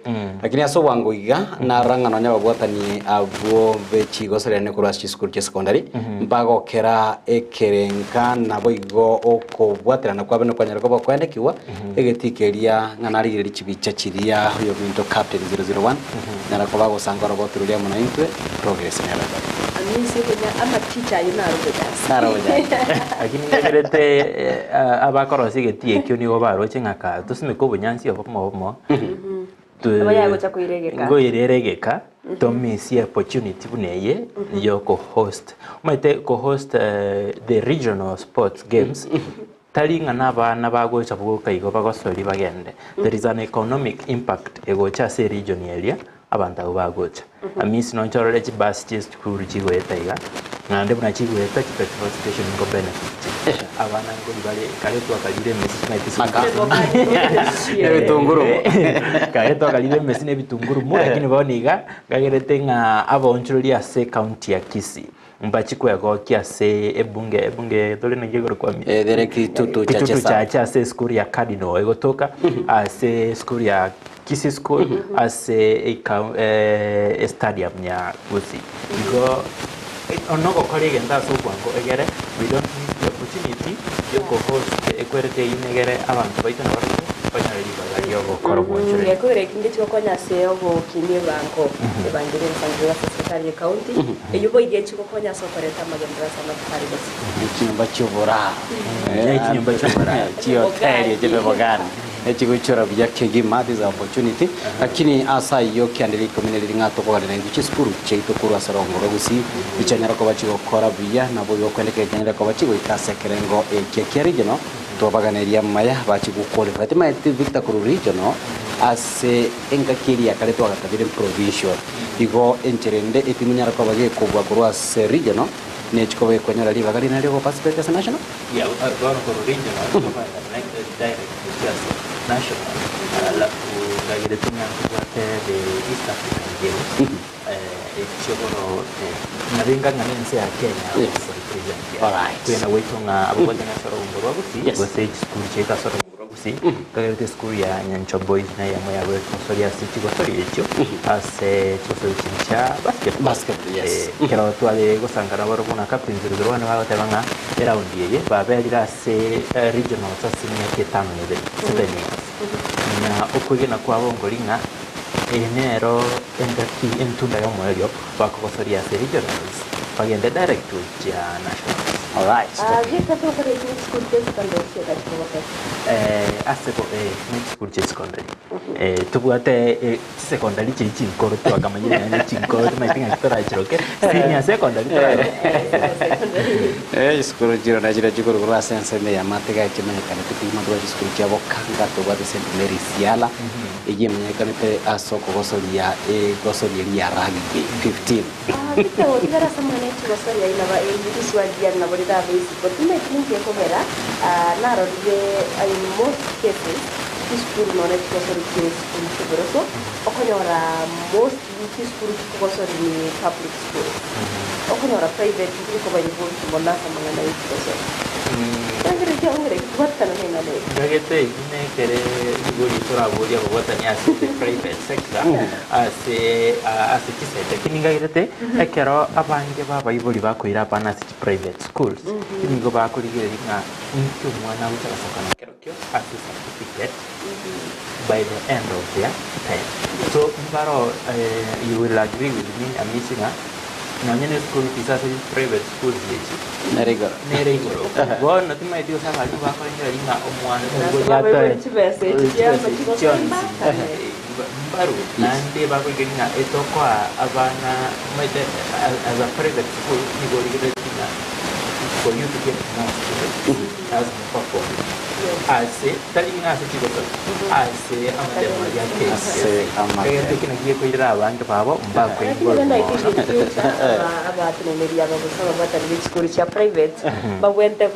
lakini ase obwango iga narora ng'a nonya ababwatani abwo bechigosorerania korwa ase chisukuru chia secondary mbagokera ekerenka nabo igo okobwaterana kwabe nokwanyara koba okwendekiwa egetii keria ng'a narigereria chibicha chiria oyo minto captain 001 nyara koba agosanga oroboti roria amo naintwe progress nero Naro obonyansi. Lakini ngerete abakorosia egetii ekio nigo baroche ng'a ka tosimeke obonyansi obo obomo obomo Oboyagocha koiregeka. ngoireregeka tomisie opportunity buna eye yokohost omanyete kohost the regional sports games tari ng'a na abana bagocha boka igo bagosori bagende there is an economic impact egocha ase region eria abantu abo bagocha amisi nonchorore chibasi chia esukuru chigoeta iga naende buna chigoeta chipetrol station nigo benefit abana ngori bare kare twakarire emesi Maka. Ebitunguru. Kare twakarire emesi na ebitunguru mo lakini bono iga ngagerete ng'a abaonchoreria ase county ya Kisii mbachikwegokia ase ebunge ebunge tore naki igoro kwa Ethere Kitutu Chache Kitutu sana. Chache ase esukuru ya Cardinal egotoka ase esukuru ya Kisii School ase estadium ya Gusii igo onogokora egento ase obwango egere we don't miss the opportunity yokohost ekwerete eywo negere abanto baito nabarabwo banyore ribaga riogokora obwanchoreri. Gekwira ekinge chigokonya ase ogokinia ebango ebangere ensangio ase serikali ya county eywo boigo echigokonya ase okoreta amagendero ase amatofari gose Echinyomba chioboraro. Echinyomba chioboraro. Chihoteli echibebogani. Echigoichora buya kegima, this is opportunity. Lakini ase ayio kiandire ikomi na riri ng'a tokoganera intwe chisukuru chiaito korwa ase orogongo rwa Gusii, nichianyare koba chigokora buya, naboigo okwendeka echianyare koba chigoika ase ekerengo ekia kia regional, twabaganeria amaya bache go qualify. Timaeti Victor korwa regional ase engaki eria ya kare twagatabire provincial. Igo enchera ende etimu enyare koba gekobua korwa ase regional, nechikoba gekonyora ribaga rinene ria go participate ase national. Yeah, bono korwa regional tokogenda direct gochia ase national alafu ndagerete ng'a ntobwate the East African Games echio bono nabo enga ng'a nense ya Kenya gorepresent kwena gwaito ng'a ababwate ng'a ase orogongo rwa Gusii gose chisukuru chiaito ase orogongo rwa Gusii nkagerete esukuru ya Nyanchwa Boys na eyemo yabo ekogosoria ase chigosori echio ase chigosori chiria chia basketball. Basketball, yes. Ekero tware gosangana barobwo na captains Rugero bagoteba ng'a eraundi eye baberire ase regionals ase emiaka etano na ebere, 7 years. Na okwegena kwabo nkori ng'a eye nero engaki entunda y'omoerio bakogosoria ase regionals bagende direct gochia nationals. Alright. Victor tokoreti chisukuru chia secondary chiekachigogoteba. Ase ne chisukuru chia secondary tobwate chisecondary chiri chinkoro twakamanyire naende chinkoro timaeti ng'aki torachiroke senior secondary toraroke. Chisukuru chiro nachire chikorwa ase ensemo ya Matega echimanyekanete kegima tobwate chisukuru chia Bokanga tobwate St Mary Siala eyio emanyekanete ase okogosoria egosoria eria ya rugby 15. Victor gotigara ase amang'ana echigosoria inaba riswagia nabo rirabe isiko timaeti ninki ekogera narorire in most cases chisukuru nonye chigosori chia esukuru chioboroso okonyora mostly chisukuru chikogosori ni public schools okonyora private nchirikoba involved mono ase amang'ana ya echigosori ongere kibwatikana na eng'ana eye. Ngagete eki nekere rigori toraboria ababwatani ase the private sector ase chisete lakini ngagete ekero abange babaibori bakoira abana ase chi private schools nigo bakorigereria ng'a ninki omwana agocha gosoka nakero kio ase certificate by the end of their time. So mbaro you will agree with me Amisi ng'a nonye ne school fees ase private schools echi Nere igoro. Nere igoro. Bono timaeti gose abarimu bakorengereria ng'a omwana Babaibori chibesa echi chiama chionsi chigosori mbaru naende bakorigereria ng'a etokoa abana maete as a private school nigo origereretie ng'a for you to get more students lazima perform ase tari ng'a ase chigosori ase amatemo aria Ase amatemo. KCSE eki naki gekoirera abange babo Lakini then I think mbakoigwa in future abateneneria abagosa ababwatani b'echisukuru chia private babwente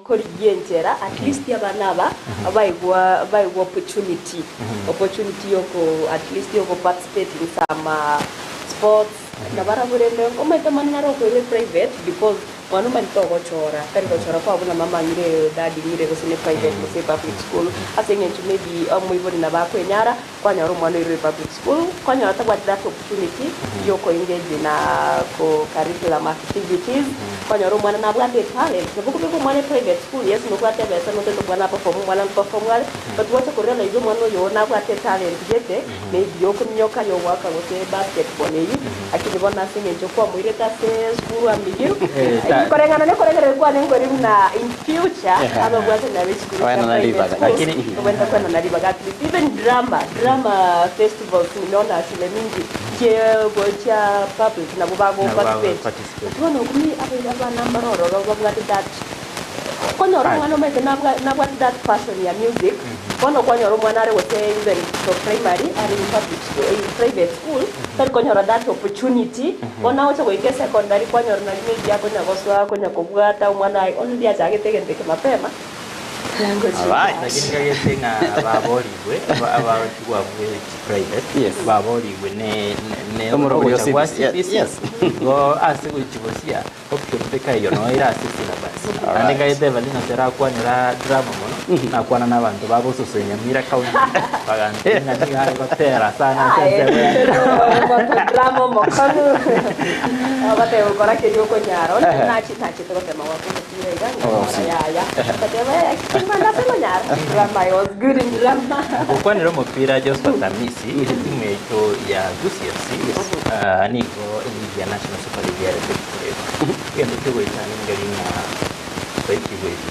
korigia enchera at least abana aba baigwa opportunity yoko at least yoko participate in some sports nabaraburende omaite mani naro okoirwe private because mwana omanyete ogochora tari gochora kwabuna mama ng'ire daddy ng'ire gose ne private gose public school ase eng'encho maybe omoibori nabakwenyara kwanyora omwana oirwe public school kwanyora tabwati that opportunity yoko engage na co curriculum activities kwanyora omwana nabwate talent nabo kobeka omwana private school yes nobwate ebesa notete omwana aperform omwana perform are but wacha kurealize omwana oyo nabwate talent gete maybe yokominyoka yogwaka gose basketball eyi lakini bono ase eng'encho kwamoirete ase school ambigiru koreng'ana nekorengereri kwane nkori buna in future ababwate nabo echikuru Kwena na ribaga. Lakini- kwenda kwenda na ribaga at least even drama festivals nimeona shule mingi chia public nabo bago Nabo bago participate participate. bono kumi abaira abana mbarororo babwate that kwanyora omwana omanyete nabwate that passion ya music bono kwanyora omwana are gose even for primary ari in public school in private school tari konyora that opportunity bono agocha goika secondary kwanyora nari maybe akonya gosoa akonya kobwata omwana only achagete egento eke mapema. Lakini ngagete ng'a baborigwe abarokigwa bwe private baborigwe ne Omorobori ogocha o gwa CBC, CBC go ase gochigosia option teka iyo noira ase syllabus ande ngagete Evelina terakwanera drama mono nakwana n'abanto babososo Nyamira County bagante ng'a nigo are gotera sana ase ensemo ya drama mokono bateba gukora kiria okonyara nachete gotema gwaka omopira iga ngakora yaya bateba ndasengonyara drama. I was good in drama. Gukwanira omupira Josephat Amisi etimu yaito ya Gusii FC nigo eligi ya National Super League yarete kureba gendo kigoitana ngari ng'a twaikigwete.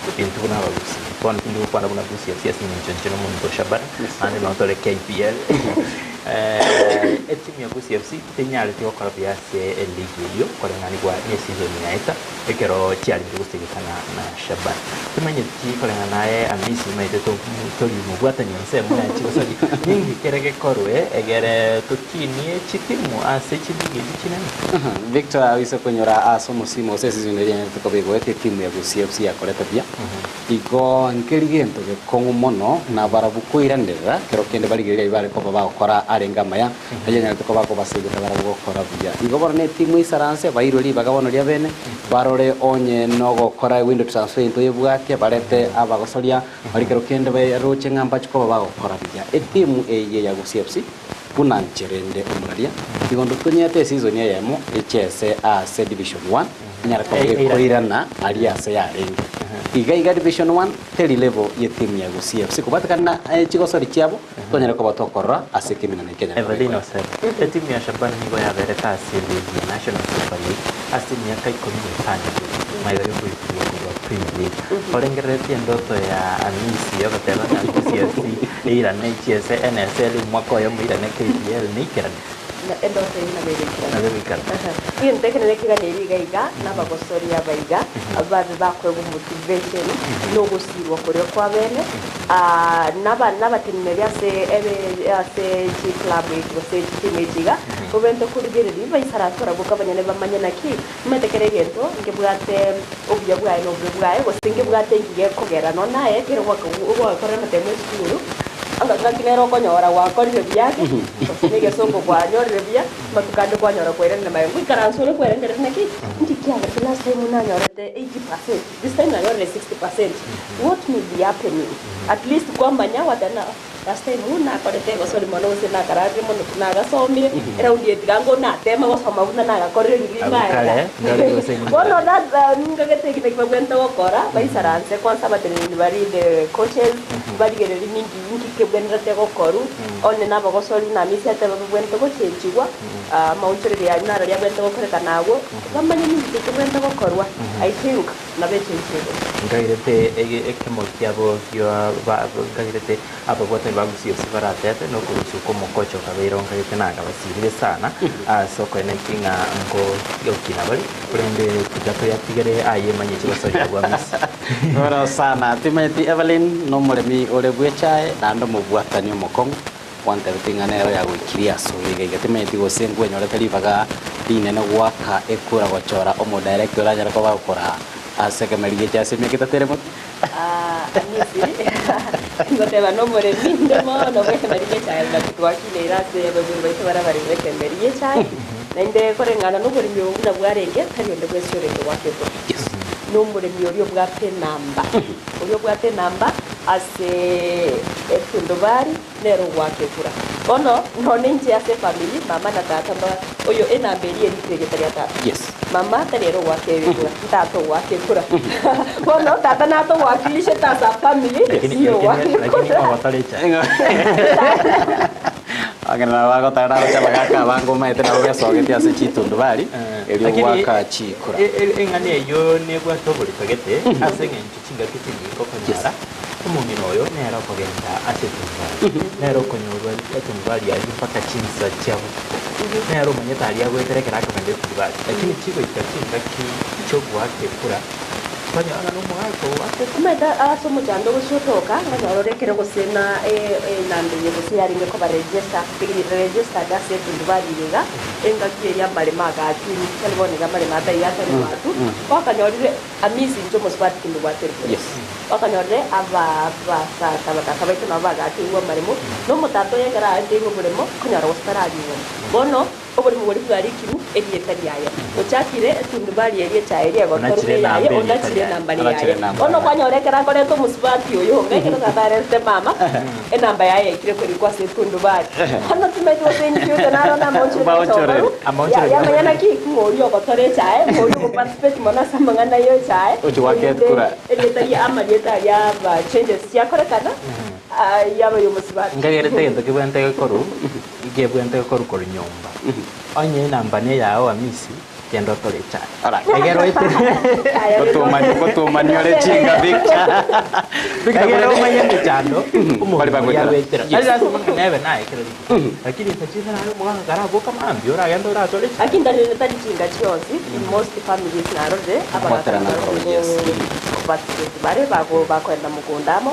Intwe buna abagusii, bono tindi gokwana buna Gusii FC ase eng'encho inche nomonto o Shabana, naende noo tore KPL. Etimu ya Gusii FC tenyareti gokora buya ase eligi eyio koreng'anigwa ne season yaeta ekero chiarenge gosegekana na Shabana. Timanyeti koreng'ana naye Amisi omanyete tori mobwatani ensemo ya chigosori ninki kere gekorwe egere tokinie chitimu ase chiligi echi chinene? Victor oise konyora ase omosimo gose esizoni eria enyarete koba egoeta etimu ya Gusii FC yakorete buya. Igo nkeri gento gekong'u mono na barabwo koiranerera kero kende barigereria ayio bare koba bagokora arenge amaya, ayio anyarete koba akobasegeta barabwo gokora buya. Igo bono netimu eisaranse bairwe ribaga bono ria bene, barore onye nogokora ewindow transfer into ebwatia, barete abagosoria baria kero kende baroche ng'a mbache koba bagokora buya. Etimu eye ya Gusii FC buna inche rende omoraria, igo ntotonyete eseason eyemo echese ase division one, enyare koba gekoirana aria ase yarenge. Iga iga division one teri level ye team ya Gusii FC kobwatekana na chigosori chiabo tonyare koba tokorora ase ekeminana eke enyare koba Evelyn ekoera. Osero, etimu ya Shabana nigo yaberete ase eligi ya National Super League ase emiaka 15 magega yokoikurwa korwa Premier League. Orengereretie endoto ya Amisi ogoteba ng'a Gusii FC eirane echiese NSL omwaka oyomo eirane KPL neikerane. Endoto eyio nabo egoikerana. Nabo egoikerana. Egento ekenene keganeirie iga iga, nabagosori aba iga, babe bakoegwa motivation, na ogosirwa koria kwabene, naba nabateneneri ase ebe ase chiclub echi gose chitimu echi iga, bobente korigereria baisaranse barabwo abanyene bamanye naki, omanyete kera egento nkebwate obuya bwaye na obobe bwaye, gose nkebwate enki gekogera nonye naye ekero gwakora amatemo esukuru, ngaki nere okonyora gwakorire buya ake, gose na egesongo kwanyorire buya, amatuko ande kwanyora kwairana magega ngoikaransa ore kwerengereria naki, nki kiagerete last time nanyorete 80%, this time nanyorire 60%, what may be happening? At least kwamanya gwateba ng'a last time nakorete egosori mono gose nakararire mono nagasomire, eraundi eye tiga ngo natema gosoma buna nagakorire riria Abwo kare, maega. ndore gose nyuma. Bono ngagete eki naki babwenerete gokora, baisaranse kwanza abateneneri baria the coaches, barigererie ninki ninki kebwenerete gokorwa, onye na abagosori buna Hamisi ateba babwenerete gochenchigwa, amaonchoreria ayio naro aria abwenerete gokorekana agwo, bamanye ninki kebwenerete gokorwa, I think nabo echenchi egocha. Nkairete ekemo kiabo gia nkairete ababwatani ba Gusii FC baratete nokorusia okwo omokocha okabeire nkairete nagabasirire sana ase okoeneki ng'a nko gokina bari korende tiga toyatigere aye manye chigosoria abwo Amisi. Oro sana timanyeti Evelyn nomoremi ore bwechae naende omobwatani omokong'u gwantebetie ng'a nero yagoikirie ase ore iga iga timanyeti gose nkwenyorete ribaga rinene goaka ekura gochora omodirector oranyare koba gokora ase ekemeri gecha ase emiaka etato ere motwe. Amisi ngoteba nomoremi inde mono bw'ekemeri gi'echae but twakineire ase abaibori baito baria abaremi b'ekemeri gi'echae naende koreng'ana na oboremi obo buna bwarenge tari onde bwensi orenge goaka ekura. Na omoremi oria obwate enamba, oria obwate enamba ase etundubari nere ogoaka ekura. Bono nonye inche ase efamiri mama na tata mba oyo enamba eria erikire erieta ria tata. Mama tari ere ogoaka ekura, ntata ogoaka ekura. Bono tata natogoakilishete as a family, Lakini niye ogoaka lakini lakini ekura. ogotara echae. Abang'ina nabo bagotara naroche abagaka abange omanyete nabo besogetie ase chitundubari erio Lakini goaka chikura. eng'ana eyio nebwate oborito gete ase eng'encho chingaki chinyinge okonyora omong'ina oyo nere okogenda ase etundubari, nere okonyorwa etundubari ayio mpaka chinsa chia botuko, nere omanyete aria agoetera ekero akogenda etundubari. Lakini chigoika chingaki chiogoaka ekura, kwanyora ng'a nomogaka ogoaka ekura. Omanyete ase omochando gose otoka, okonyora ore ekero gose na enamba eye gose yarenge koba register registered ase etundubari eye iga, engaki eria amaremo agakinwa, tari bono iga amaremo ataiyo atari bwatu, gwakanyorire Amisi inche omosubati tindibwate rikori. Bakanyorire abasacha abatata baito nabo bagateigwa amaremo, na omotata oye ekero aateirwe oboremo, okonyora gose tarariigwa. Bono oboremo boria bwarikirwe erieta riaye, ochakire etundubari eria echaye eria egotorwa Onachire eyaye, enamba erieta onachire riaye. enamba Onachire riaye. enamba Bono yaye. kwanyora ekero akoreta omosubati oyo onga, ekero tata arerete mama, enamba yaye yaikire korikwa ase etundubari. Bono timanyeti gose in future naro namaonchoreri Baonchoreri. achokoru, Amaonchoreri yamanya abonye. naki, ng'a oria ogotora echae, ng'a oria ogoparticipate mono ase amang'ana ya echae, Ochi goaka erinde ekura. erieta ria amarieta aria aba changes chiakorekana, yaba ya omosubati. Nkagerete egento kebwenerete gekorwa, kebwenerete gekorwa korwa nyomba. Onye enamba neyao Amisi, Genda otore echae. Alright. Egere oite. Gotumani gotumani ore chinga Victor. Victor Egere kore- omanye emechando Bari omonto bagwetera. oria agwetera. Yes. Tari lasima ng'a nebe naye kera rituko. Lakini tachisa nare omogaka karaboka mambia oragende oratore echae. Lakini tari tari chinga chionsi in most families narorire abagaka Gotera na korora, yes. basigeti bare bago bakoenda mugunda amo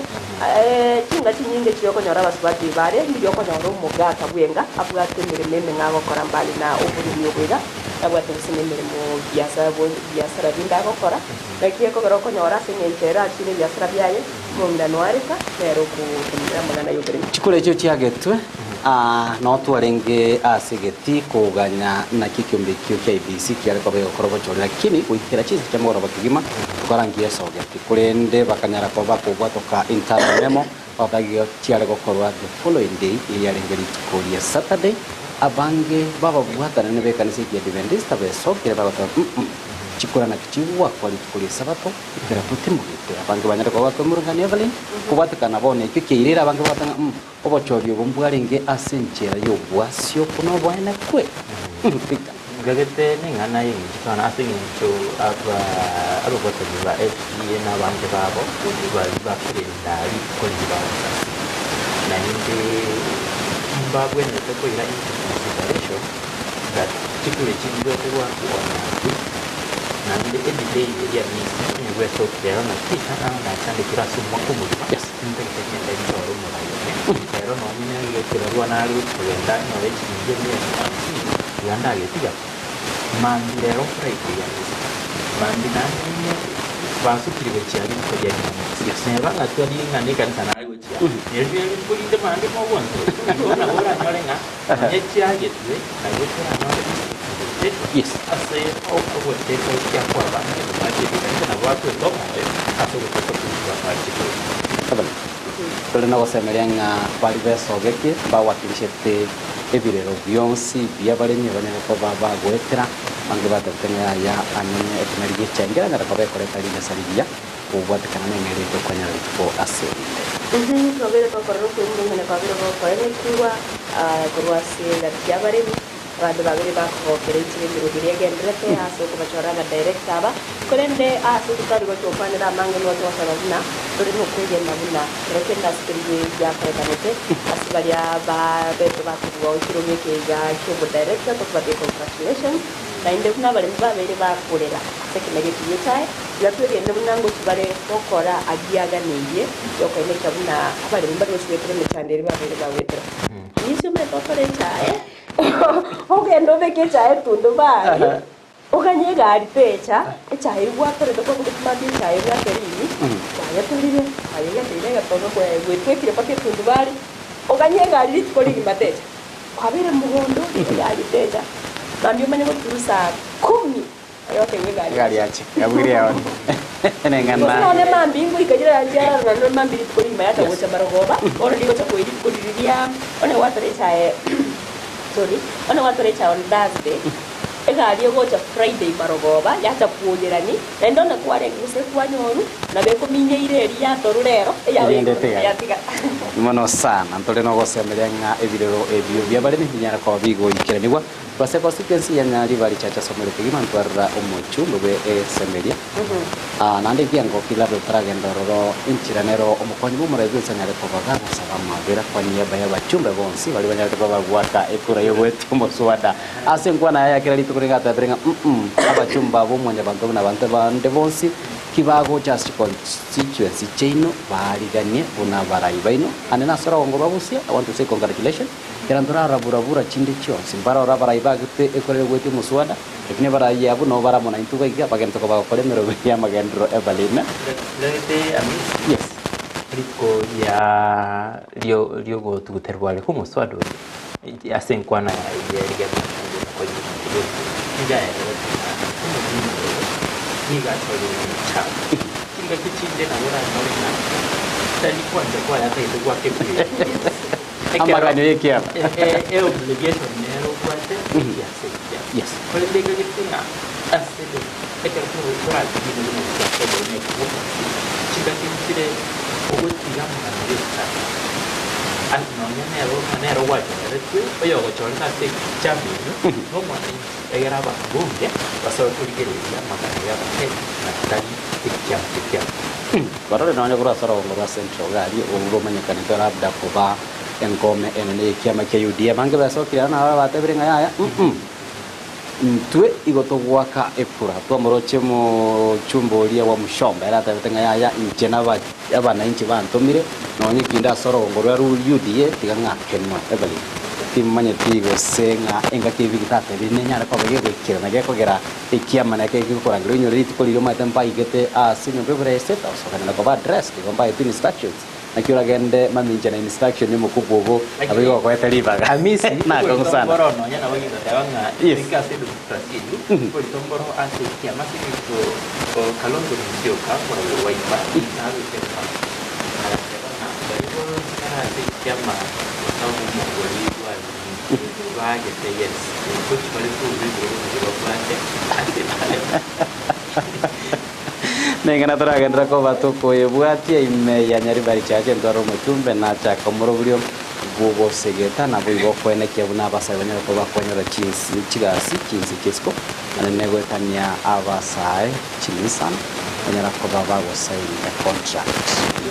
chinga chinyinge chiokonyora abasubati bare nirio okonyora omogaka bwenga abwate emirimo emeng'a agokora mbali na oboremi obo iga abwate gose na emirimo biasara biasara binde agokora naki ekogera okonyora ase eng'encho ere achire ebiasara biaye omong'ina noareka nere okotumira amang'ana ya oboremi. Chikura echio chiagetwe ah, no twarenge ase egeti koganya naki ekiombe ekio kia IEBC kiare koba egokora obochori lakini goikera chinsa chia mogoroba kegima tokarangia esogeti korende bakanyara koba bakobwatoka internal memo bagotaka chiare gokorwa the following day eri yarenge rituko ria Saturday abange bababwatana na bekanisa ekia Adventista besokire bagoteba mm chikura naki chigwakwa rituko ria esabato ekero totimogete abange banyare koba bakwemurungania Evelyn kobwatekana bono ekio kiairire abange bagoteba ng'a mm obochori obo mbwarenge ase enchera ya obwasio buna oboene kwe Victor. Ngagete neng'ana y'engencho sana ase eng'encho aba ababwatani ba SDA na abange babo bari bakorenda rituko riria bagosasima. Naende mbabwenerete koira into consideration that chikura echi nchibwate goakwa on a week naende edelay eria misi onye bwesokire ero naki nabo nachandekire ase omwaka omogima ntagete ngende nchore omorai one ero nonye nere ekebarua nare gochi kogenda nyore chiringi emia hamsini iga ndagetiga mambia rero Friday ya misa mambia naende nime basukire gochia rituko ria Jumamosi neba ng'a twari ng'a na ekanisa nare gochia neri rituko rinde mambia mogonsoria igo nabo oranyore ng'a nonye chiagetwe nabo toranyore ase ogoteka okia kw'abange bachete ekanisa nabo bakwete omoyo ase ogoteka okwo bachete. Evelyn, Tore nogosemeria ng'a baria besogetie mbawakilishete ebirero bionsi bi'abaremi banyare koba bagoetera, abange batebete ng'a yaya ang'e ekemeri gi'echae nkeranyare koba ekoreta rigesa rigiya kobwatekana neng'eria etokonyora rituko ase erinde. Twabeire twakorera okwemurungania kwabeire gokoenekigwa korwa ase egati y'abaremi. Abanto babere bakogokera enchera emerobio eria egendererete ase okobachora abadirector aba, korende ase totari gochia gokwanera amange nigo togosaba buna tore nokwegena buna kero kende ase keria giakorekanete ase baria babete bakobua ekerogo eke iga ki'obodirector tokobatebia congratulations naende buna abaremi babeire bakorera ase ekemeria eke gi'echae tiga twegene buna ngochia bare gokora agiaganeirie yokoenekia buna abaremi mbari gochia goetera emechando eria babeire bagoetera. Inche omanyete gokora echae. Ogende obeke echae etundubari, oganye egari techa, echae eywo gwatorete kwabogotie mambia echae eywo bwakerini, kwayetorire, kwayegeteire egetondo gwetwekire mpaka etundubari, oganye egari rituko rigima techa. Kwabeire mogondo egari techa, mambia omanye goturwa saa kumi. Egari yache, yabwire yaoni. Gose Neng'ana. nonye mambia ngoika chira chiarara naende mambia rituko rigima yacha gocha marogoba, bono rigocha koira rituko riria ria onye gwatora echae sorry, onye gwatora echae on Thursday, egari egocha Friday marogoba yacha kuonyerani, naende onye kwarenge gose kwanyorwa, nabo ekominyeire eria yatorwa rero, eyago Erinde yaigoro etigare. yatiga. Mono sana, ntore nogosemeria ng'a ebirero ebio biabaremi binyare koba bigoikeranigwa. Gose gosika ense ya Nyaribari Church ase omorero kegima ntwarora omochumbe bwe esemeria. Ah, naende ekiango ki labda otaragenda ororo enchera nero omokonyi bw'omorai bwense anyare koba gagosaba amabera kwa niaba y'abachumbe bonsi baria banyarete koba bagoaka ekura y'ogoetia omoswada ase enkwana yaye ya kera rituko nigo atebire ng'a mm abachumbe abwo mwanyabanto buna abanto bande bonsi ki bagocha ase chiconstituency chiaino baariganie buna abarai baino ande nase orogongo rwa Busia I want to say congratulations Ekero ntorarabura-bura chinde chionsi, mbarore abarai bagete ekorera goetia omoswada, lakini abarai abwo nabo bare amo naintwe iga iga, bagento koba bagokora emerobio y'amagenderero ebarina. Ndagete Amisi, Yes. rituko ria rio riogotuguterwa are kw'omoswada oria, ase enkwana yaye yerigete nigo aererete ng'a omobunge oyo nigo achorire nemechando. Chingaki chinde nabo oranyore ng'a tari kwancha kwaye atagete goaka ekura eyio. Amaganio y'ekiama. E obligation nere obwate gochia ase ekiama. Korende ekagete ng'a ase ekero toratigine buna ekiama oboina ekoboko, chingaki nchire ogotiga amang'ana y'ekiama. Ase nonya nero ng'a nere ogwachoreretwe, oyogochorete ase echama eyio, nomwananchi, egere ababunge basoe korigereria amagani y'Abakenya na tari ekiama ekiabo. Barore nonya korwa ase orogongo rwa Central iga aria orwo romanyekanete labda koba enkome enene y'ekiama kia UDA. Abange besokire aro nabo batebire ng'a yaya mm intwe igo togoaka ekura. Twamoroche omochumba oria wa Mushomba ere atebete ng'a yaya inche na abanainchi bantomire nonya ekinde ase orogongo rwa UDA tiga ng'akenwe. Evelyn, timanyeti gose ng'a engaki eyio Victor atebire nenyare koba gegoikerana gekogera Ekiama neke gekorangeria oinyore rituko riria omanyete mbaigete ase enyomba y'oboraia ya State House okagenda koba addressed igo mbaetwe instructions naki oragende mamincha na instruction y'omokubwa obo nabo igo okoete ribaga Hamisi, nakong'u sana. oborito mboro nonya nabo gigoteba ng'a Yes. goika ase edemokrasia eyio, oborito mboro ase ekiama ase eng'encho Kalonzo Musyoka omoraia o Wiper nabete mfano agateba ng'a baria bonsi bare ase ekiama omongori bwa Baagete yes gochi bare korwa ebirogo biria babwate ase parliament. Neng'ana toragenderere koba tokoyebwatia ime ya Nyaribari Church entware omochumbe nachaka omoroberio bw'ogosegeta naboigo okoenekia buna abasae banyare koba bakonyora chinsi chigasi chinse chi'esiko naende negoetania abasae chinissan banyara koba bagosign econtract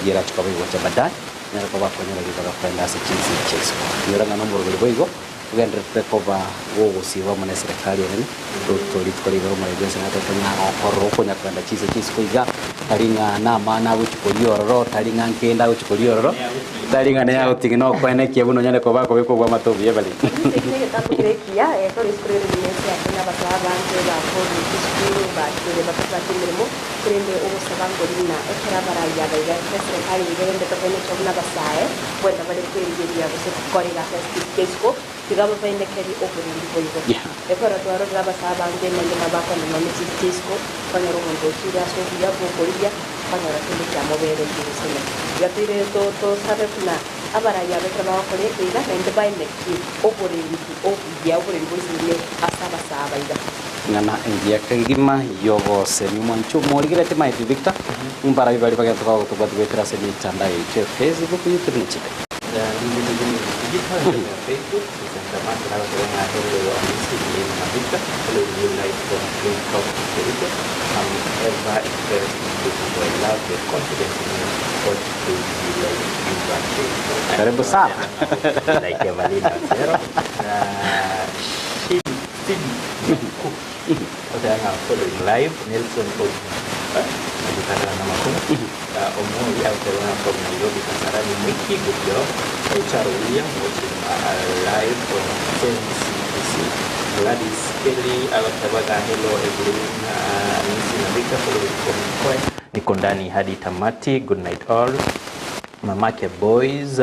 eyio erache koba egocha baadaye. Nyare koba konyora ribaga kogenda ase chinse chia isiko. Inyora ng'a nomoroberi boigo ogendererete koba gogosiibwa amo neserekari enene. Ruto rituko rigoro omorembe bwense natebete ng'a agokorora okonya kogenda chinse chia isiko iga, tari ng'a namana agochia koria ororo, tari ng'a nkende agochia koria ororo, tari ng'a neye agotiga nokoenekia buna onyare koba akobekwa obwamate obuya bari. Eki negetabu kere ekiya, ekero isiko rire rigiya ense ya Kenya abasae abange bakorire chisukuru bachire batabwati emeremo. Korende ogosaba nkori ng'a ekero abarai aba iga b'eserekari iga egenderete koenekia buna abasae bwenda bare kwerigeria gose gokora egasi ase chinse chia isiko, tiga babaenekerie oborendi boigo. Ekero twarorire abasae abange naende nabakonenwa ne chinse chia isiko, kwanyora omonto ochire ase obuya bw'okorigia, kwanyora kende kiamobereirie gose ne. Iga toire tosabe buna abarai aba ekero bagokora eke iga naende baenekie oborendi obuya, oborendi boisaine ase abasae aba iga. Ng'ana engiya kegima y'ogosemia omwancho omorigereti maeti Victor, mbarabi baria bagento bagotobwati goetera ase emetandao yaito ya Facebook, YouTube na chinde. Karibu sana. Oteba ng'a following live Nelson Ogunga ogotarera namakong'u Omoi agoteba ng'a from Nairobi Kasarani Mwiki good job Charo William watching live on NCBC Gladys Kelly agoteba ng'a hello Evelyn Hamisi na Victor following from Mkoe niko ndani hadi tamati good night all Mamake Boys,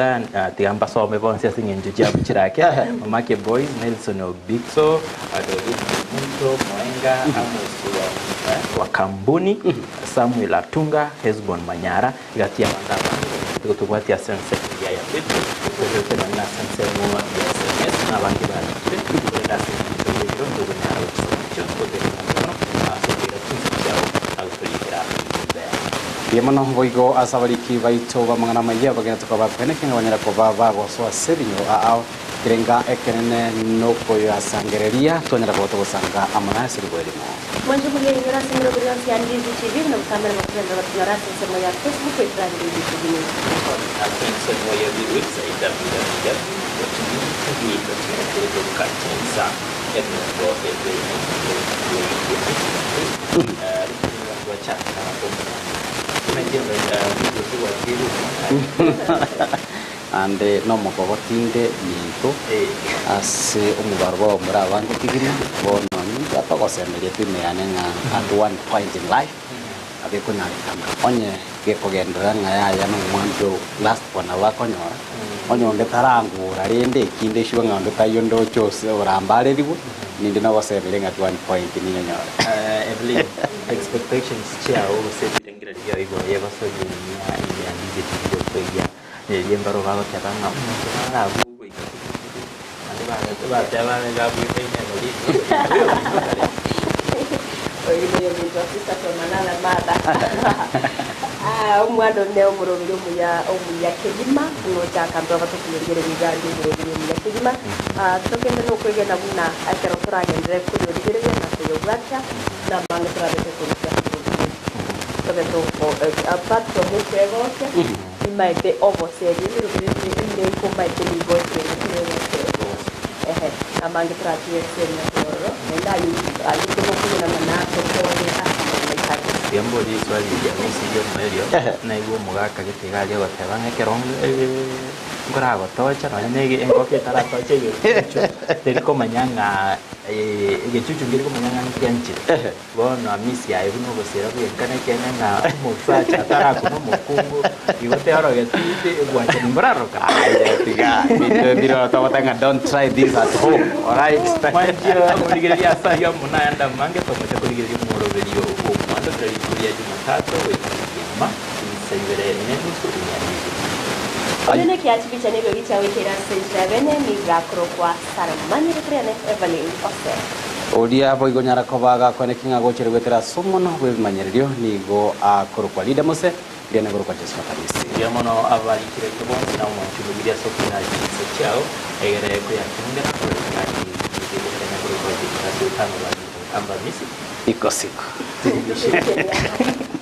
tiga mbasome bonsi ase eng'encho chiabo chirake. Mamake Boys, Nelson Obitso, Doreen Kemunto, Moenga, Amos wa, wa Kambuni, Samuel Atunga, Hesbon Manyara, egati y'abanto abange bamenyete gotobwatia ase ensemo eria ya Facebook, togoetera nonya ase ensemo ya SMS, na abange barikire, korende ase eng'encho y'ebiro ntokonyara gochisoma chionsi goteba ng'a mbuya mono ase okoira chinsa chiao na gotorikera ejumbe. Mbuya mono boigo ase abariki baito b'amang'ana amaya bagenderete koba bakoeneka ng'a banyare koba bagosoa ase ebinyoro aao ekerenga ekenene nokoyasangereria twanyara koba togosanga amo naye ase ribuya erimo. Mwanche koyenyora ase emerogo yonsi ya Ndizi TV buna botambe na gotogenderera gotonyora ase ensemo ya Facebook goetera Ndizi TV News. Ase ensemo ya website www.ndizitv.net chinsa Naende nomokogoti inde minto ase omobaro bw'abamura abange kegima, bono ninche togosemeria ime yane ng'a at one point in life nabo ekonyarekana onye gekogenderera ng'a yaya na omwancho last born nabo akonyora, onye onde tarangora rende ekinde sure ng'a onde taiyo ndoche ose orambarerigwe, ninde nogosemeria ng'a at one point ninyonyore. Evelyn, expectations chiao gose ebirengererio biao igoro y'egosori emiya ime ya Ndizi TV gotoiya erio mbaro bagoteba ng'a omonto narabu goika tobosibwe naende bateba iga abwekaine Evelyn oyo ominto kare. Oyo noyominto sister from another mother. Omwana one omoroberi omuya omuya kegima, buna ochaka mbe tokoyorigereria iga aria omoroberi omuya kegima. Togende nokwegena buna ekero toragenderere koyorigereria na koyobwatia, namange torabe tokorusia omoroberi. Tobe toko apart from okwegokia, nimaete oboseria emeroberi ende emenko maete nigo ekeene keregoseria. Ehe, namange toratige eseria kororo, naende ayio ayio togokwegena ng'a natokonye ase amang'ana aito aria. Tiga mborie riswali riria gose riomoerio, naigwe omogaka gete iga aria ogoteba ng'a ekero nkoragotocha nonya na engoko etaratocha egechuchu, teri komanya ng'a egechuchu nkeri komanya ng'a nkianchire. Bono Hamisi aye buna ogosira bwenka nekeene ng'a omosacha atarakuna omokungu igo teorogeti bwanchani mboraroka. Aye tiga binto biro togoteba ng'a don't try this at home alright. Mwanchire omorigereria ase ayio amo nayande amange togocha korigereria omoroberio bw'omwando kera rituko ria Jumatatu goika Ijumaa chinsa ibere nenusu ime ya Rituko. Onye nekiachibicha nigo gichiagoikeire ase enchera ya bene, nigo akorokwa Sara Momanyire Triane Evelyn Osero. Oria boigo onyara koba agakoeneki ng'a agochire goetera ase omonwa bw'ebimanyererio nigo akorokwa Lida Mose, riria nagorokwa Josefa Hamisi. Mbuya mono abarikire intwe bonsi na omwancho omobiri ase okoira chinsa chiao, egere koyatengera korika rigiya riria korokwa Victor Sultan Obangi Amba Hamisi. Iko siku. Tiribishe.